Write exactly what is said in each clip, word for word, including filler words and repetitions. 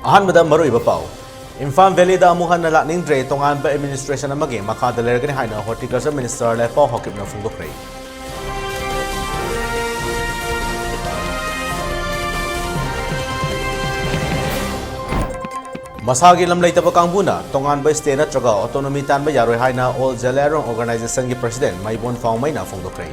ꯑꯍꯥꯟꯕꯗ ꯃꯔꯨꯑꯣꯏꯕ ꯄꯥꯎ꯫ ꯏꯝꯐꯥꯜ ꯚꯦꯂꯤꯗ ꯑꯃꯨꯛ ꯍꯟꯅ ꯂꯥꯛꯅꯤꯡꯗ꯭ꯔꯦ, ꯇꯣꯉꯥꯟꯕ administration ꯑꯃꯒꯤ ꯃꯈꯥꯗ ꯂꯩꯔꯒꯅꯤ ꯍꯥꯏꯅ Horticulture Minister ꯂꯦꯄꯥꯎ ꯍꯥꯎꯀꯤꯞꯅ ꯐꯣꯡꯗꯣꯛꯈ꯭ꯔꯦ꯫ ꯃꯁꯥꯒꯤ ꯂꯝ ꯂꯩꯇꯕ ꯀꯥꯡꯕꯨꯅ ꯇꯣꯉꯥꯟꯕ state ꯅꯠꯇ꯭ꯔꯒ autonomy ꯇꯥꯟꯕ ꯌꯥꯔꯣꯏ ꯍꯥꯏꯅ All Zeliangrong Organization ꯒꯤ President ꯃꯩꯕꯣꯟ ꯐꯥꯎꯃꯩꯅ ꯐꯣꯡꯗꯣꯛꯈ꯭ꯔꯦ꯫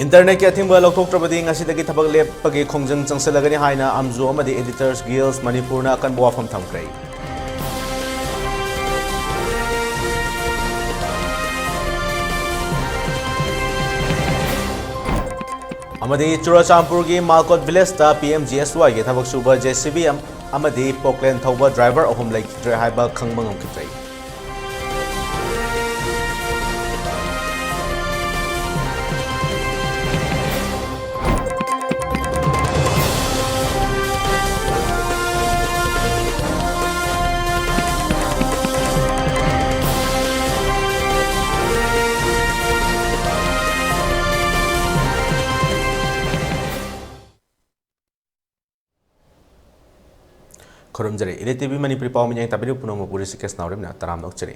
Internet ꯀꯤ ꯑꯊꯤꯡꯕ ꯂꯧꯊꯣꯛꯇ꯭ꯔꯕꯗꯤ ꯉꯁꯤꯗꯒꯤ ꯊꯕꯛ ꯂꯦꯞꯄꯒꯤ ꯈꯣꯡꯖꯪ ꯆꯪꯁꯤꯜꯂꯒꯅꯤ ꯍꯥꯏꯅ ꯑꯝꯖꯨ ꯑꯃꯗꯤ Editors Guild ꯃꯅꯤꯄꯨꯔꯅ ꯑꯀꯟꯕ ꯋꯥꯐꯝ ꯊꯝꯈ꯭ꯔꯦ꯫ ꯑꯃꯗꯤ ꯆꯨꯔꯆꯥꯟꯄꯨꯔꯒꯤ ꯃꯥꯜꯀꯣꯠ ꯚꯤꯂꯦꯖꯇ P M G S Y ꯒꯤ ꯊꯕꯛ ꯁꯨꯕ J C B ꯑꯃꯗꯤ ꯄꯣꯀ꯭ꯂꯦꯟ ꯊꯧꯕ driver ꯑꯍꯨꯝ ꯂꯩꯈꯤꯗ꯭ꯔꯦ ꯍꯥꯏꯕ ꯈꯪꯕ ꯉꯝꯈꯤꯗ꯭ꯔꯦ꯫ ꯈꯨꯔꯨꯝꯖꯔꯤ꯫ Elite T V ꯃꯅꯤꯄꯨꯔꯤ ꯄꯥꯎ ꯃꯤꯠꯌꯦꯡ ꯇꯥꯕꯤꯔꯤꯕ ꯄꯨꯝꯅꯃꯛꯄꯨ ꯔꯤꯁꯤꯀꯦꯁ ꯅꯥꯎꯔꯦꯝꯅ ꯇꯔꯥꯝꯅ ꯑꯣꯛꯆꯔꯤ꯫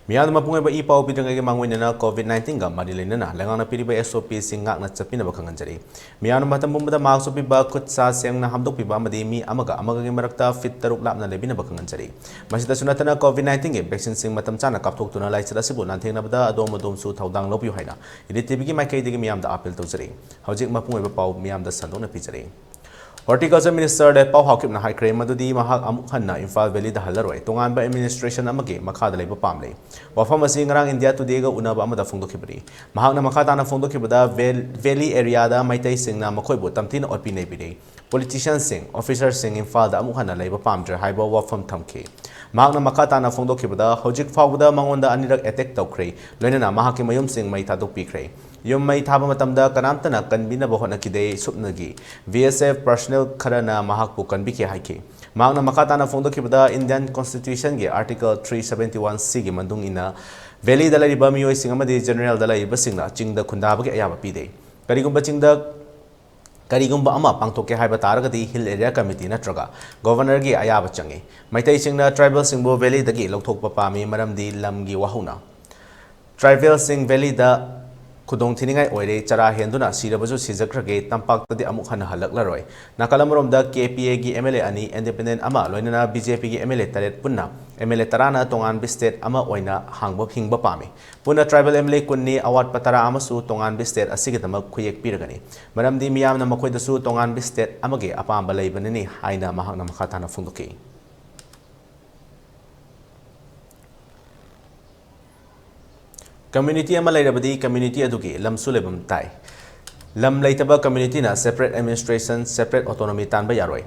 ꯃꯤꯌꯥꯝꯗ ꯃꯄꯨꯡ ꯑꯣꯏꯕ ꯏ ꯄꯥꯎ ꯄꯤꯗ꯭ꯔꯤꯉꯩꯒꯤ ꯃꯥꯡꯑꯣꯏꯅꯅ COVID nineteen ꯒ ꯃꯔꯤ ꯂꯩꯅꯅ ꯂꯩꯉꯥꯛꯅ ꯄꯤꯔꯤꯕ S O P ꯁꯤꯡ ꯉꯥꯛꯅ ꯆꯠꯄꯤꯅꯕ ꯈꯪꯍꯟꯖꯔꯤ꯫ ꯃꯤꯌꯥꯝꯅ ꯃꯇꯝ ꯄꯨꯝꯕꯗ mask ꯎꯞꯄꯤꯕ, ꯈꯨꯠ ꯁꯥ ꯁꯦꯡꯅ ꯍꯥꯝꯗꯣꯛꯄꯤꯕ ꯑꯃꯗꯤ ꯃꯤ ꯑꯃꯒ ꯑꯃꯒꯒꯤ ꯃꯔꯛꯇ feet ꯇꯔꯨꯛ ꯂꯥꯞꯅ ꯂꯩꯕꯤꯅꯕ ꯈꯪꯍꯟꯖꯔꯤ꯫ ꯃꯁꯤꯗꯁꯨ ꯅꯠꯇꯅ COVID nineteen ꯒꯤ vaccine ꯁꯤꯡ ꯃꯇꯝ ꯆꯥꯅ ꯀꯥꯞꯊꯣꯛꯇꯨꯅ ꯂꯥꯏꯆꯠ ꯑꯁꯤꯕꯨ ꯅꯥꯊꯩꯅꯕꯗ ꯑꯗꯣꯝ ꯑꯗꯣꯝꯁꯨ ꯊꯧꯗꯥꯡ ꯂꯧꯕꯤꯌꯨ ꯍꯥꯏꯅ Elite T V ꯒꯤ ꯃꯥꯏꯀꯩꯗꯒꯤ ꯃꯤꯌꯥꯝꯗ appeal ꯇꯧꯖꯔꯤ꯫ ꯍꯧꯖꯤꯛ ꯃꯄꯨꯡ ꯑꯣꯏꯕ ꯄꯥꯎ ꯃꯤꯌꯥꯝꯗ ꯁꯟꯗꯣꯛꯅ ꯄꯤꯖꯔꯤ꯫ Horticulture Minister ꯂꯦꯄꯥꯎ ꯍꯥꯎꯀꯤꯞꯅ ꯍꯥꯏꯈ꯭ꯔꯦ ꯃꯗꯨꯗꯤ ꯃꯍꯥꯛ ꯑꯃꯨꯛ ꯍꯟꯅ ꯏꯝꯐꯥꯜ ꯚꯦꯂꯤꯗ ꯍꯜꯂꯔꯣꯏ, ꯇꯣꯉꯥꯟꯕ administration ꯑꯃꯒꯤ ꯃꯈꯥꯗ ꯂꯩꯕ ꯄꯥꯝꯂꯦ꯫ ꯋꯥꯐꯝ ꯑꯁꯤ ꯉꯔꯥꯡ India Today ꯒ ꯎꯅꯕ ꯑꯃꯗ ꯐꯣꯡꯗꯣꯛꯈꯤꯕꯅꯤ꯫ ꯃꯍꯥꯛꯅ ꯃꯈꯥ ꯇꯥꯅ ꯐꯣꯡꯗꯣꯛꯈꯤꯕꯗ, ꯚꯦꯜ-, valley area ꯗ ꯃꯩꯇꯩꯁꯤꯡꯅ ꯃꯈꯣꯏꯕꯨ ꯇꯝꯊꯤꯅ ꯑꯣꯠꯄꯤ ꯅꯩꯕꯤꯔꯦ꯫ Politician ꯁꯤꯡ, officer ꯁꯤꯡ ꯏꯝꯐꯥꯜꯗ ꯑꯃꯨꯛ ꯍꯟꯅ ꯂꯩꯕ ꯄꯥꯝꯗ꯭ꯔꯦ ꯍꯥꯏꯕ ꯋꯥꯐꯝ ꯊꯝꯈꯤ꯫ ꯃꯍꯥꯛꯅ ꯃꯈꯥ ꯇꯥꯅ ꯐꯣꯡꯗꯣꯛꯈꯤꯕꯗ, ꯍꯧꯖꯤꯛ ꯐꯥꯎꯕꯗ ꯃꯉꯣꯟꯗ ꯑꯅꯤꯔꯛ attack ꯇꯧꯈ꯭ꯔꯦ, ꯂꯣꯏꯅꯅ ꯃꯍꯥꯛꯀꯤ ꯃꯌꯨꯝꯁꯤꯡ ꯃꯩ ꯊꯥꯗꯣꯛꯄꯤꯈ꯭ꯔꯦ꯫ ꯌꯨꯝ ꯃꯩ ꯊꯥꯕ ꯃꯇꯝꯗ ꯀꯅꯥꯝꯇꯅ ꯀꯟꯕꯤꯅꯕ ꯍꯣꯠꯅꯈꯤꯗꯦ꯫ ꯁꯨꯞꯅꯒꯤ V S F personnel ꯈꯔꯅ ꯃꯍꯥꯛꯄꯨ ꯀꯟꯕꯤꯈꯤ ꯍꯥꯏꯈꯤ꯫ ꯃꯍꯥꯛꯅ ꯃꯈꯥ ꯇꯥꯅ ꯐꯣꯡꯗꯣꯛꯈꯤꯕꯗ, Indian Constitution ꯒꯤ Article three seventy one C ꯒꯤ ꯃꯇꯨꯡ ꯏꯟꯅ valley ꯗ ꯂꯩꯔꯤꯕ ꯃꯤꯑꯣꯏꯁꯤꯡ ꯑꯃꯗꯤ general ꯗ ꯂꯩꯔꯤꯕꯁꯤꯡꯅ ꯆꯤꯡꯗ ꯈꯨꯟꯗꯥꯕꯒꯤ ꯑꯌꯥꯕ ꯄꯤꯗꯦ꯫ ꯀꯔꯤꯒꯨꯝꯕ ꯆꯤꯡꯗ ꯀꯔꯤꯒꯨꯝꯕ ꯑꯃ ꯄꯥꯡꯊꯣꯛꯀꯦ ꯍꯥꯏꯕ ꯇꯥꯔꯒꯗꯤ Hill Area Committee ꯅꯠꯇ꯭ꯔꯒ Governor ꯒꯤ ꯑꯌꯥꯕ ꯆꯪꯏ꯫ ꯃꯩꯇꯩꯁꯤꯡꯅ tribal ꯁꯤꯡꯕꯨ valley ꯗꯒꯤ ꯂꯧꯊꯣꯛꯄ ꯄꯥꯝꯃꯤ, ꯃꯔꯝꯗꯤ ꯂꯝꯒꯤ ꯋꯥꯍꯧꯅ꯫ Tribal ꯁꯤꯡ valley ꯗ ꯈꯨꯗꯣꯡ ꯊꯤꯅꯤꯡꯉꯥꯏ ꯑꯣꯏꯔꯦ, ꯆꯔꯥ ꯍꯦꯟꯗꯨꯅ ꯁꯤꯔꯕꯁꯨ ꯁꯤꯖꯈ꯭ꯔꯒꯦ, ꯇꯝꯄꯥꯛꯇꯗꯤ ꯑꯃꯨꯛ ꯍꯟꯅ ꯍꯜꯂꯛꯂꯔꯣꯏ꯫ ꯅꯥꯀꯜ ꯑꯃꯔꯣꯝꯗ K P A ꯒꯤ M L A ꯑꯅꯤ, independent ꯑꯃ, ꯂꯣꯏꯅꯅ B J P ꯒꯤ M L A ꯇꯔꯦꯠ ꯄꯨꯟꯅ M L A ꯇꯔꯥꯅ ꯇꯣꯉꯥꯟꯕ state ꯑꯃ ꯑꯣꯏꯅ ꯍꯥꯡꯕ ꯍꯤꯡꯕ ꯄꯥꯝꯃꯤ꯫ ꯄꯨꯟꯅ tribal M L A ꯀꯨꯟꯅꯤ, ꯑꯋꯥꯠꯄ ꯇꯔꯥ ꯑꯃꯁꯨ ꯇꯣꯉꯥꯟꯕ state ꯑꯁꯤꯒꯤꯗꯃꯛ ꯈꯨꯌꯦꯛ ꯄꯤꯔꯒꯅꯤ, ꯃꯔꯝꯗꯤ ꯃꯤꯌꯥꯝꯅ ꯃꯈꯣꯏꯗꯁꯨ ꯇꯣꯉꯥꯟꯕ state ꯑꯃꯒꯤ ꯑꯄꯥꯝꯕ ꯂꯩꯕꯅꯅꯤ ꯍꯥꯏꯅ ꯃꯍꯥꯛꯅ ꯃꯈꯥ ꯇꯥꯅ ꯐꯣꯡꯗꯣꯛꯈꯤ꯫ Community ꯑꯃ ꯂꯩꯔꯕꯗꯤ community ꯑꯗꯨꯒꯤ ꯂꯝꯁꯨ ꯂꯩꯐꯝ ꯇꯥꯏ꯫ ꯂꯝ ꯂꯩꯇꯕ community ꯅ separate administration, separate autonomy ꯇꯥꯟꯕ ꯌꯥꯔꯣꯏ꯫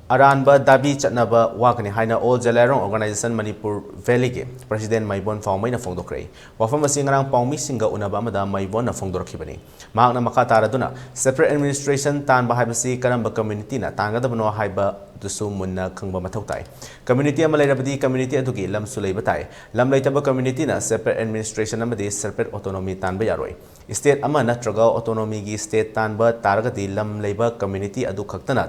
ꯑꯔꯥꯟꯕ ꯗꯥꯕꯤ ꯆꯠꯅꯕ ꯋꯥꯒꯅꯤ ꯍꯥꯏꯅ All Zeliangrong Organization Manipur Valley ꯒꯤ President ꯃꯩꯕꯣꯟ ꯐꯥꯎꯃꯩꯅ ꯐꯣꯡꯗꯣꯛꯈ꯭ꯔꯦ꯫ ꯋꯥꯐꯝ ꯑꯁꯤ ꯉꯔꯥꯡ ꯄꯥꯎꯃꯤꯁꯤꯡꯒ ꯎꯅꯕ ꯑꯃꯗ ꯃꯩꯕꯣꯟꯅ ꯐꯣꯡꯗꯣꯔꯛꯈꯤꯕꯅꯤ꯫ ꯃꯍꯥꯛꯅ ꯃꯈꯥ ꯇꯥꯔꯗꯨꯅ, separate administration ꯇꯥꯟꯕ ꯍꯥꯏꯕꯁꯤ ꯀꯔꯝꯕ community ꯅ ꯇꯥꯟꯒꯗꯕꯅꯣ ꯍꯥꯏꯕꯗꯨꯁꯨ ꯃꯨꯟꯅ ꯈꯪꯕ ꯃꯊꯧ ꯇꯥꯏ꯫ Community ꯑꯃ ꯂꯩꯔꯕꯗꯤ community ꯑꯗꯨꯒꯤ ꯂꯝꯁꯨ ꯂꯩꯕ ꯇꯥꯏ꯫ ꯂꯝ ꯂꯩꯇꯕ community ꯅ separate administration ꯑꯃꯗꯤ separate autonomy ꯇꯥꯟꯕ ꯌꯥꯔꯣꯏ꯫ State ꯑꯃ ꯅꯠꯇ꯭ꯔꯒ autonomy ꯒꯤ state ꯇꯥꯟꯕ ꯇꯥꯔꯒꯗꯤ ꯂꯝ ꯂꯩꯕ community ꯑꯗꯨ ꯈꯛꯇꯅ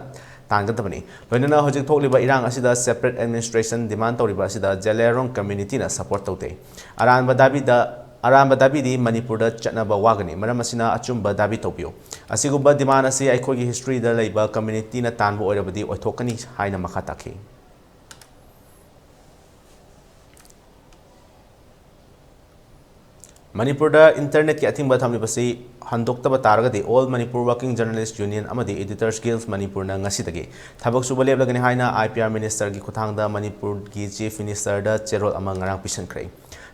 ꯇꯥꯟꯒꯗꯕꯅꯤ꯫ ꯂꯣꯏꯅꯅ ꯍꯧꯖꯤꯛ ꯊꯣꯛꯂꯤꯕ ꯏꯔꯥꯡ ꯑꯁꯤꯗ separate administration demand ꯇꯧꯔꯤꯕ ꯑꯁꯤꯗ Zeliangrong community ꯅ support ꯇꯧꯗꯦ꯫ ꯑꯔꯥꯟꯕ ꯗꯥꯕꯤꯗ, ꯑꯔꯥꯟꯕ ꯗꯥꯕꯤꯗꯤ ꯃꯅꯤꯄꯨꯔꯗ ꯆꯠꯅꯕ ꯋꯥꯒꯅꯤ꯫ ꯃꯔꯝ ꯑꯁꯤꯅ ꯑꯆꯨꯝꯕ ꯗꯥꯕꯤ ꯇꯧꯕꯤꯌꯨ꯫ ꯑꯁꯤꯒꯨꯝꯕ demand ꯑꯁꯤ ꯑꯩꯈꯣꯏꯒꯤ history ꯗ ꯂꯩꯕ community ꯅ ꯇꯥꯟꯕ ꯑꯣꯏꯔꯕꯗꯤ ꯑꯣꯏꯊꯣꯛꯀꯅꯤ ꯍꯥꯏꯅ ꯃꯈꯥ ꯇꯥꯈꯤ꯫ ꯃꯅꯤꯄꯨꯔꯗ internet ꯀꯤ ꯑꯊꯤꯡꯕ ꯊꯝꯂꯤꯕꯁꯤ ꯍꯟꯗꯣꯛꯇꯕ ꯇꯥꯔꯒꯗꯤ All Manipur Working Journalist Union ꯑꯃꯗꯤ Editors Guild Manipur ꯅ ꯉꯁꯤꯗꯒꯤ ꯊꯕꯛ ꯁꯨꯕ ꯂꯦꯞꯂꯒꯅꯤ ꯍꯥꯏꯅ I P R minister ꯒꯤ ꯈꯨꯠꯊꯥꯡꯗ ꯃꯅꯤꯄꯨꯔꯒꯤ Chief Minister ꯗ ꯆꯦꯔꯣꯜ ꯑꯃ ꯉꯔꯥꯡ ꯄꯤꯁꯤꯟꯈ꯭ꯔꯦ꯫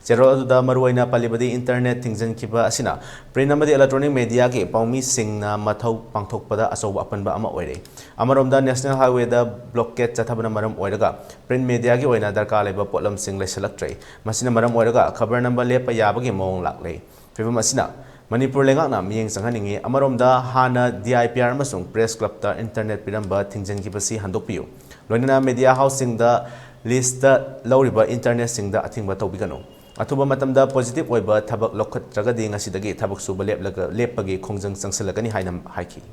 ꯆꯦꯔꯣꯜ ꯑꯗꯨꯗ ꯃꯔꯨꯑꯣꯏꯅ ꯄꯜꯂꯤꯕꯗꯤ internet ꯊꯤꯡꯖꯤꯟꯈꯤꯕ ꯑꯁꯤꯅ print ꯑꯃꯗꯤ electronic media ꯒꯤ ꯄꯥꯎꯃꯤꯁꯤꯡꯅ ꯃꯊꯧ ꯄꯥꯡꯊꯣꯛꯄꯗ ꯑꯆꯧꯕ ꯑꯄꯟꯕ ꯑꯃ ꯑꯣꯏꯔꯦ꯫ ꯑꯃꯔꯣꯝꯗ National Highway ꯗ blockade ꯆꯠꯊꯕꯅ ꯃꯔꯝ ꯑꯣꯏꯔꯒ print media ꯒꯤ ꯑꯣꯏꯅ ꯗꯔꯀꯥꯔ ꯂꯩꯕ ꯄꯣꯠꯂꯝꯁꯤꯡ ꯂꯩꯁꯤꯜꯂꯛꯇ꯭ꯔꯦ꯫ ꯃꯁꯤꯅ ꯃꯔꯝ ꯑꯣꯏꯔꯒ ꯈꯕꯔ ꯅꯝꯕ ꯂꯦꯞꯄ ꯌꯥꯕꯒꯤ ꯃꯑꯣꯡ ꯂꯥꯛꯂꯦ꯫ ꯐꯤꯚꯝ ꯑꯁꯤꯅ ꯃꯅꯤꯄꯨꯔ ꯂꯩꯉꯥꯛꯅ ꯃꯤꯠꯌꯦꯡ ꯆꯪꯍꯟꯅꯤꯡꯏ꯫ ꯑꯃꯔꯣꯝꯗ ꯍꯥꯟꯅ D I P R ꯑꯃꯁꯨꯡ Press Club ꯇ internet ꯄꯤꯔꯝꯕ ꯊꯤꯡꯖꯤꯟꯈꯤꯕꯁꯤ ꯍꯟꯗꯣꯛꯄꯤꯌꯨ꯫ ꯂꯣꯏꯅꯅ ꯃꯦꯗꯤꯌꯥ ꯍꯥꯎꯁꯁꯤꯡꯗ ꯂꯤꯁꯇ ꯂꯧꯔꯤꯕ ꯏꯟꯇꯔꯅꯦꯠꯁꯤꯡꯗ ꯑꯊꯤꯡꯕ ꯇꯧꯕꯤꯒꯅꯨ꯫ ꯑꯊꯨꯕ ꯃꯇꯝꯗ ꯄꯣꯖꯤꯇꯤꯚ ꯑꯣꯏꯕ ꯊꯕꯛ ꯂꯧꯈꯠꯇ꯭ꯔꯒꯗꯤ ꯉꯁꯤꯗꯒꯤ ꯊꯕꯛ ꯁꯨꯕ ꯂꯦꯞꯂꯒ, ꯂꯦꯞꯄꯒꯤ ꯈꯣꯡꯖꯪ ꯆꯪꯁꯤꯜꯂꯛꯀꯅꯤ ꯍꯥꯏꯅ ꯍꯥꯏꯈꯤ꯫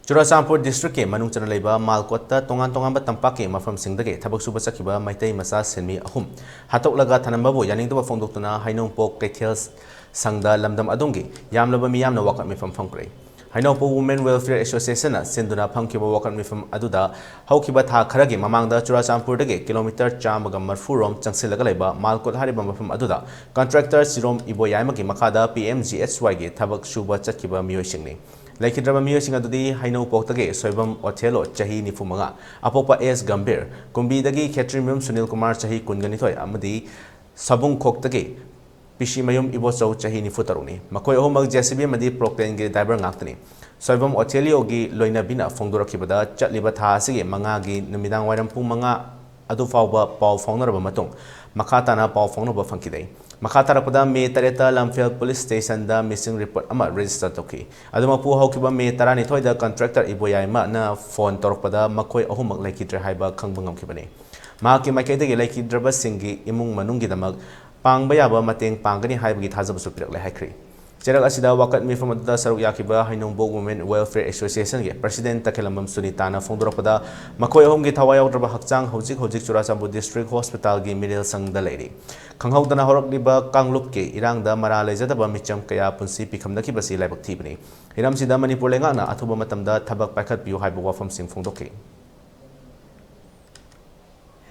ꯆꯨꯔꯥꯆꯥꯟꯄꯨꯔ ꯗꯤꯁꯇ꯭ꯔꯤꯛꯀꯤ ꯃꯅꯨꯡ ꯆꯟꯅ ꯂꯩꯕ ꯃꯥꯜꯀꯣꯠꯇ ꯇꯣꯉꯥꯟ ꯇꯣꯉꯥꯟꯕ ꯇꯝꯄꯥꯛꯀꯤ ꯃꯐꯝꯁꯤꯡꯗꯒꯤ ꯊꯕꯛ ꯁꯨꯕ ꯆꯠꯈꯤꯕ ꯃꯩꯇꯩ ꯃꯆꯥ ꯁꯤꯟꯃꯤ ꯑꯍꯨꯝ ꯍꯥꯠꯇꯣꯛꯂꯒ ꯊꯅꯝꯕꯕꯨ ꯌꯥꯅꯤꯡꯗꯕ ꯐꯣꯡꯗꯣꯛꯇꯨꯅ ꯍꯩꯅꯧꯄꯣꯛ ꯀꯩꯊꯦꯜ ꯁꯪꯗ ꯂꯝꯗꯝ ꯑꯗꯣꯝꯒꯤ ꯌꯥꯝꯂꯕ ꯃꯤꯌꯥꯝꯅ ꯋꯥꯀꯠ ꯃꯤꯐꯝ ꯐꯝꯈ꯭ꯔꯦ꯫ ꯍꯩꯅꯧꯄꯣꯛ Women Welfare Associationꯅ ꯁꯤꯟꯗꯨꯅ ꯐꯝꯈꯤꯕ ꯋꯥꯀꯠ ꯃꯤꯐꯝ ꯑꯗꯨꯗ ꯍꯧꯈꯤꯕ ꯊꯥ ꯈꯔꯒꯤ ꯃꯃꯥꯡꯗ ꯆꯨꯔꯥꯆꯥꯟꯄꯨꯔꯗꯒꯤ ꯀꯤꯂꯣꯃꯤꯇꯔ ꯆꯥꯝꯃꯒ ꯃꯔꯐꯨ ꯔꯣꯝ ꯆꯪꯁꯤꯜꯂꯒ ꯂꯩꯕ ꯃꯥꯜꯀꯣꯠ ꯍꯥꯏꯔꯤꯕ ꯃꯐꯝ ꯑꯗꯨꯗ ꯀꯟꯇ꯭ꯔꯦꯛꯇꯔ ꯁꯤꯔꯣꯝ ꯏꯕꯣꯌꯥꯏꯃꯒꯤ ꯃꯈꯥꯗ P M G S Yꯒꯤ ꯊꯕꯛ ꯁꯨꯕ ꯆꯠꯈꯤꯕ ꯃꯤꯑꯣꯏꯁꯤꯡꯅꯤ꯫ ꯂꯩꯈꯤꯗ꯭ꯔꯕ ꯃꯤꯑꯣꯏꯁꯤꯡ ꯑꯗꯨꯗꯤ ꯍꯩꯅꯧꯄꯣꯛꯇꯒꯤ ꯁꯣꯏꯕꯝ ꯑꯣꯊꯦꯂꯣ, ꯆꯍꯤ ꯅꯤꯐꯨ ꯃꯉꯥ, ꯑꯄꯣꯛꯄ ꯑꯦꯁ ꯒꯝꯚꯤꯔ, ꯀꯨꯝꯕꯤꯗꯒꯤ ꯈꯦꯇ꯭ꯔꯤꯃꯌꯨꯝ ꯁꯨꯅꯤꯜ ꯀꯨꯃꯥꯔ, ꯆꯍꯤ ꯀꯨꯟꯒ ꯅꯤꯊꯣꯏ, ꯑꯃꯗꯤ ꯁꯥꯕꯨꯡꯈꯣꯛꯇꯒꯤ ꯄꯤꯁꯤꯃꯌꯨꯝ ꯏꯕꯣꯆꯧ, ꯆꯍꯤ ꯅꯤꯐꯨ ꯇꯔꯨꯛꯅꯤ꯫ ꯃꯈꯣꯏ ꯑꯍꯨꯝꯃꯛ J C B ꯑꯃꯗꯤ ꯄ꯭ꯔꯣꯛꯇꯦꯟꯒꯤ ꯗ꯭ꯔꯥꯏꯚꯔ ꯉꯥꯛꯇꯅꯤ꯫ ꯁꯣꯏꯕꯝ ꯑꯣꯊꯦꯂꯤꯌꯣꯒꯤ ꯂꯣꯏꯅꯕꯤꯅ ꯐꯣꯡꯗꯣꯔꯛꯈꯤꯕꯗ, ꯆꯠꯂꯤꯕ ꯊꯥ ꯑꯁꯤꯒꯤ ꯃꯉꯥꯒꯤ ꯅꯨꯃꯤꯗꯥꯡ ꯋꯥꯏꯔꯝ ꯄꯨꯡ ꯃꯉꯥ ꯑꯗꯨ ꯐꯥꯎꯕ ꯄꯥꯎ ꯐꯥꯎꯅꯔꯕ ꯃꯇꯨꯡ, ꯃꯈꯥ ꯇꯥꯅ ꯄꯥꯎ ꯐꯥꯎꯅꯕ ꯐꯪꯈꯤꯗꯦ꯫ ꯃꯈꯥ ꯇꯥꯔꯛꯄꯗ, ꯃꯦ ꯇꯔꯦꯠꯇ ꯂꯝꯐꯦꯜ ꯄꯨꯂꯤꯁ ꯁ꯭ꯇꯦꯁꯟꯗ ꯃꯤꯁꯤꯡ ꯔꯤꯄꯣꯔꯠ ꯑꯃ ꯔꯦꯖꯤꯁꯇꯔ ꯇꯧꯈꯤ꯫ ꯑꯗꯨꯃꯛꯄꯨ, ꯍꯧꯈꯤꯕ ꯃꯦ ꯇꯔꯥꯅꯤꯊꯣꯏꯗ ꯀꯟꯇ꯭ꯔꯦꯛꯇꯔ ꯏꯕꯣꯌꯥꯏꯃꯅ ꯐꯣꯟ ꯇꯧꯔꯛꯄꯗ ꯃꯈꯣꯏ ꯑꯍꯨꯝꯃꯛ ꯂꯩꯈꯤꯗ꯭ꯔꯦ ꯍꯥꯏꯕ ꯈꯪꯕ ꯉꯝꯈꯤꯕꯅꯤ꯫ ꯃꯍꯥꯛꯀꯤ ꯃꯥꯏꯀꯩꯗꯒꯤ ꯂꯩꯈꯤꯗ꯭ꯔꯕꯁꯤꯡꯒꯤ ꯏꯃꯨꯡ ꯃꯅꯨꯡꯒꯤꯗꯃꯛ ꯄꯥꯡꯕ ꯌꯥꯕ ꯃꯇꯦꯡ ꯄꯥꯡꯒꯅꯤ ꯍꯥꯏꯕꯒꯤ ꯊꯥꯖꯕꯁꯨ ꯄꯤꯔꯛꯂꯦ ꯍꯥꯏꯈ꯭ꯔꯤ꯫ ꯆꯩꯔꯛ ꯑꯁꯤꯗ ꯋꯥꯀꯠ ꯃꯤꯐꯝ ꯑꯗꯨꯗ ꯁꯔꯨꯛ ꯌꯥꯈꯤꯕ ꯍꯩꯅꯧꯕꯣꯛ Women Welfare Associationꯒꯤ president ꯇꯈꯦꯜꯂꯝꯕꯝ ꯁꯨꯅꯤꯇꯥꯅ ꯐꯣꯡꯗꯣꯔꯛꯄꯗ, ꯃꯈꯣꯏ ꯑꯍꯨꯝꯒꯤ ꯊꯋꯥꯏ ꯌꯥꯎꯗ꯭ꯔꯕ ꯍꯛꯆꯥꯡ ꯍꯧꯖꯤꯛ ꯍꯧꯖꯤꯛ ꯆꯨꯔꯥꯆꯥꯟꯄꯨꯔ district hospitalꯒꯤ ꯃꯤꯔꯦꯜ ꯁꯪꯗ ꯂꯩꯔꯤ꯫ ꯈꯪꯍꯧꯗꯅ ꯍꯧꯔꯛꯂꯤꯕ ꯀꯥꯡꯂꯨꯞꯀꯤ ꯏꯔꯥꯡꯗ ꯃꯔꯥ ꯂꯩꯖꯗꯕ ꯃꯤꯆꯝ ꯀꯌꯥ ꯄꯨꯟꯁꯤ ꯄꯤꯈꯝꯅꯈꯤꯕꯁꯤ ꯂꯥꯏꯕꯛ ꯊꯤꯕꯅꯤ꯫ ꯍꯤꯔꯝꯁꯤꯗ ꯃꯅꯤꯄꯨꯔ ꯂꯩꯉꯥꯛꯅ ꯑꯊꯨꯕ ꯃꯇꯝꯗ ꯊꯕꯛ ꯄꯥꯏꯈꯠꯄꯤꯌꯨ ꯍꯥꯏꯕ ꯋꯥꯐꯝꯁꯤꯡ ꯐꯣꯡꯗꯣꯛꯈꯤ꯫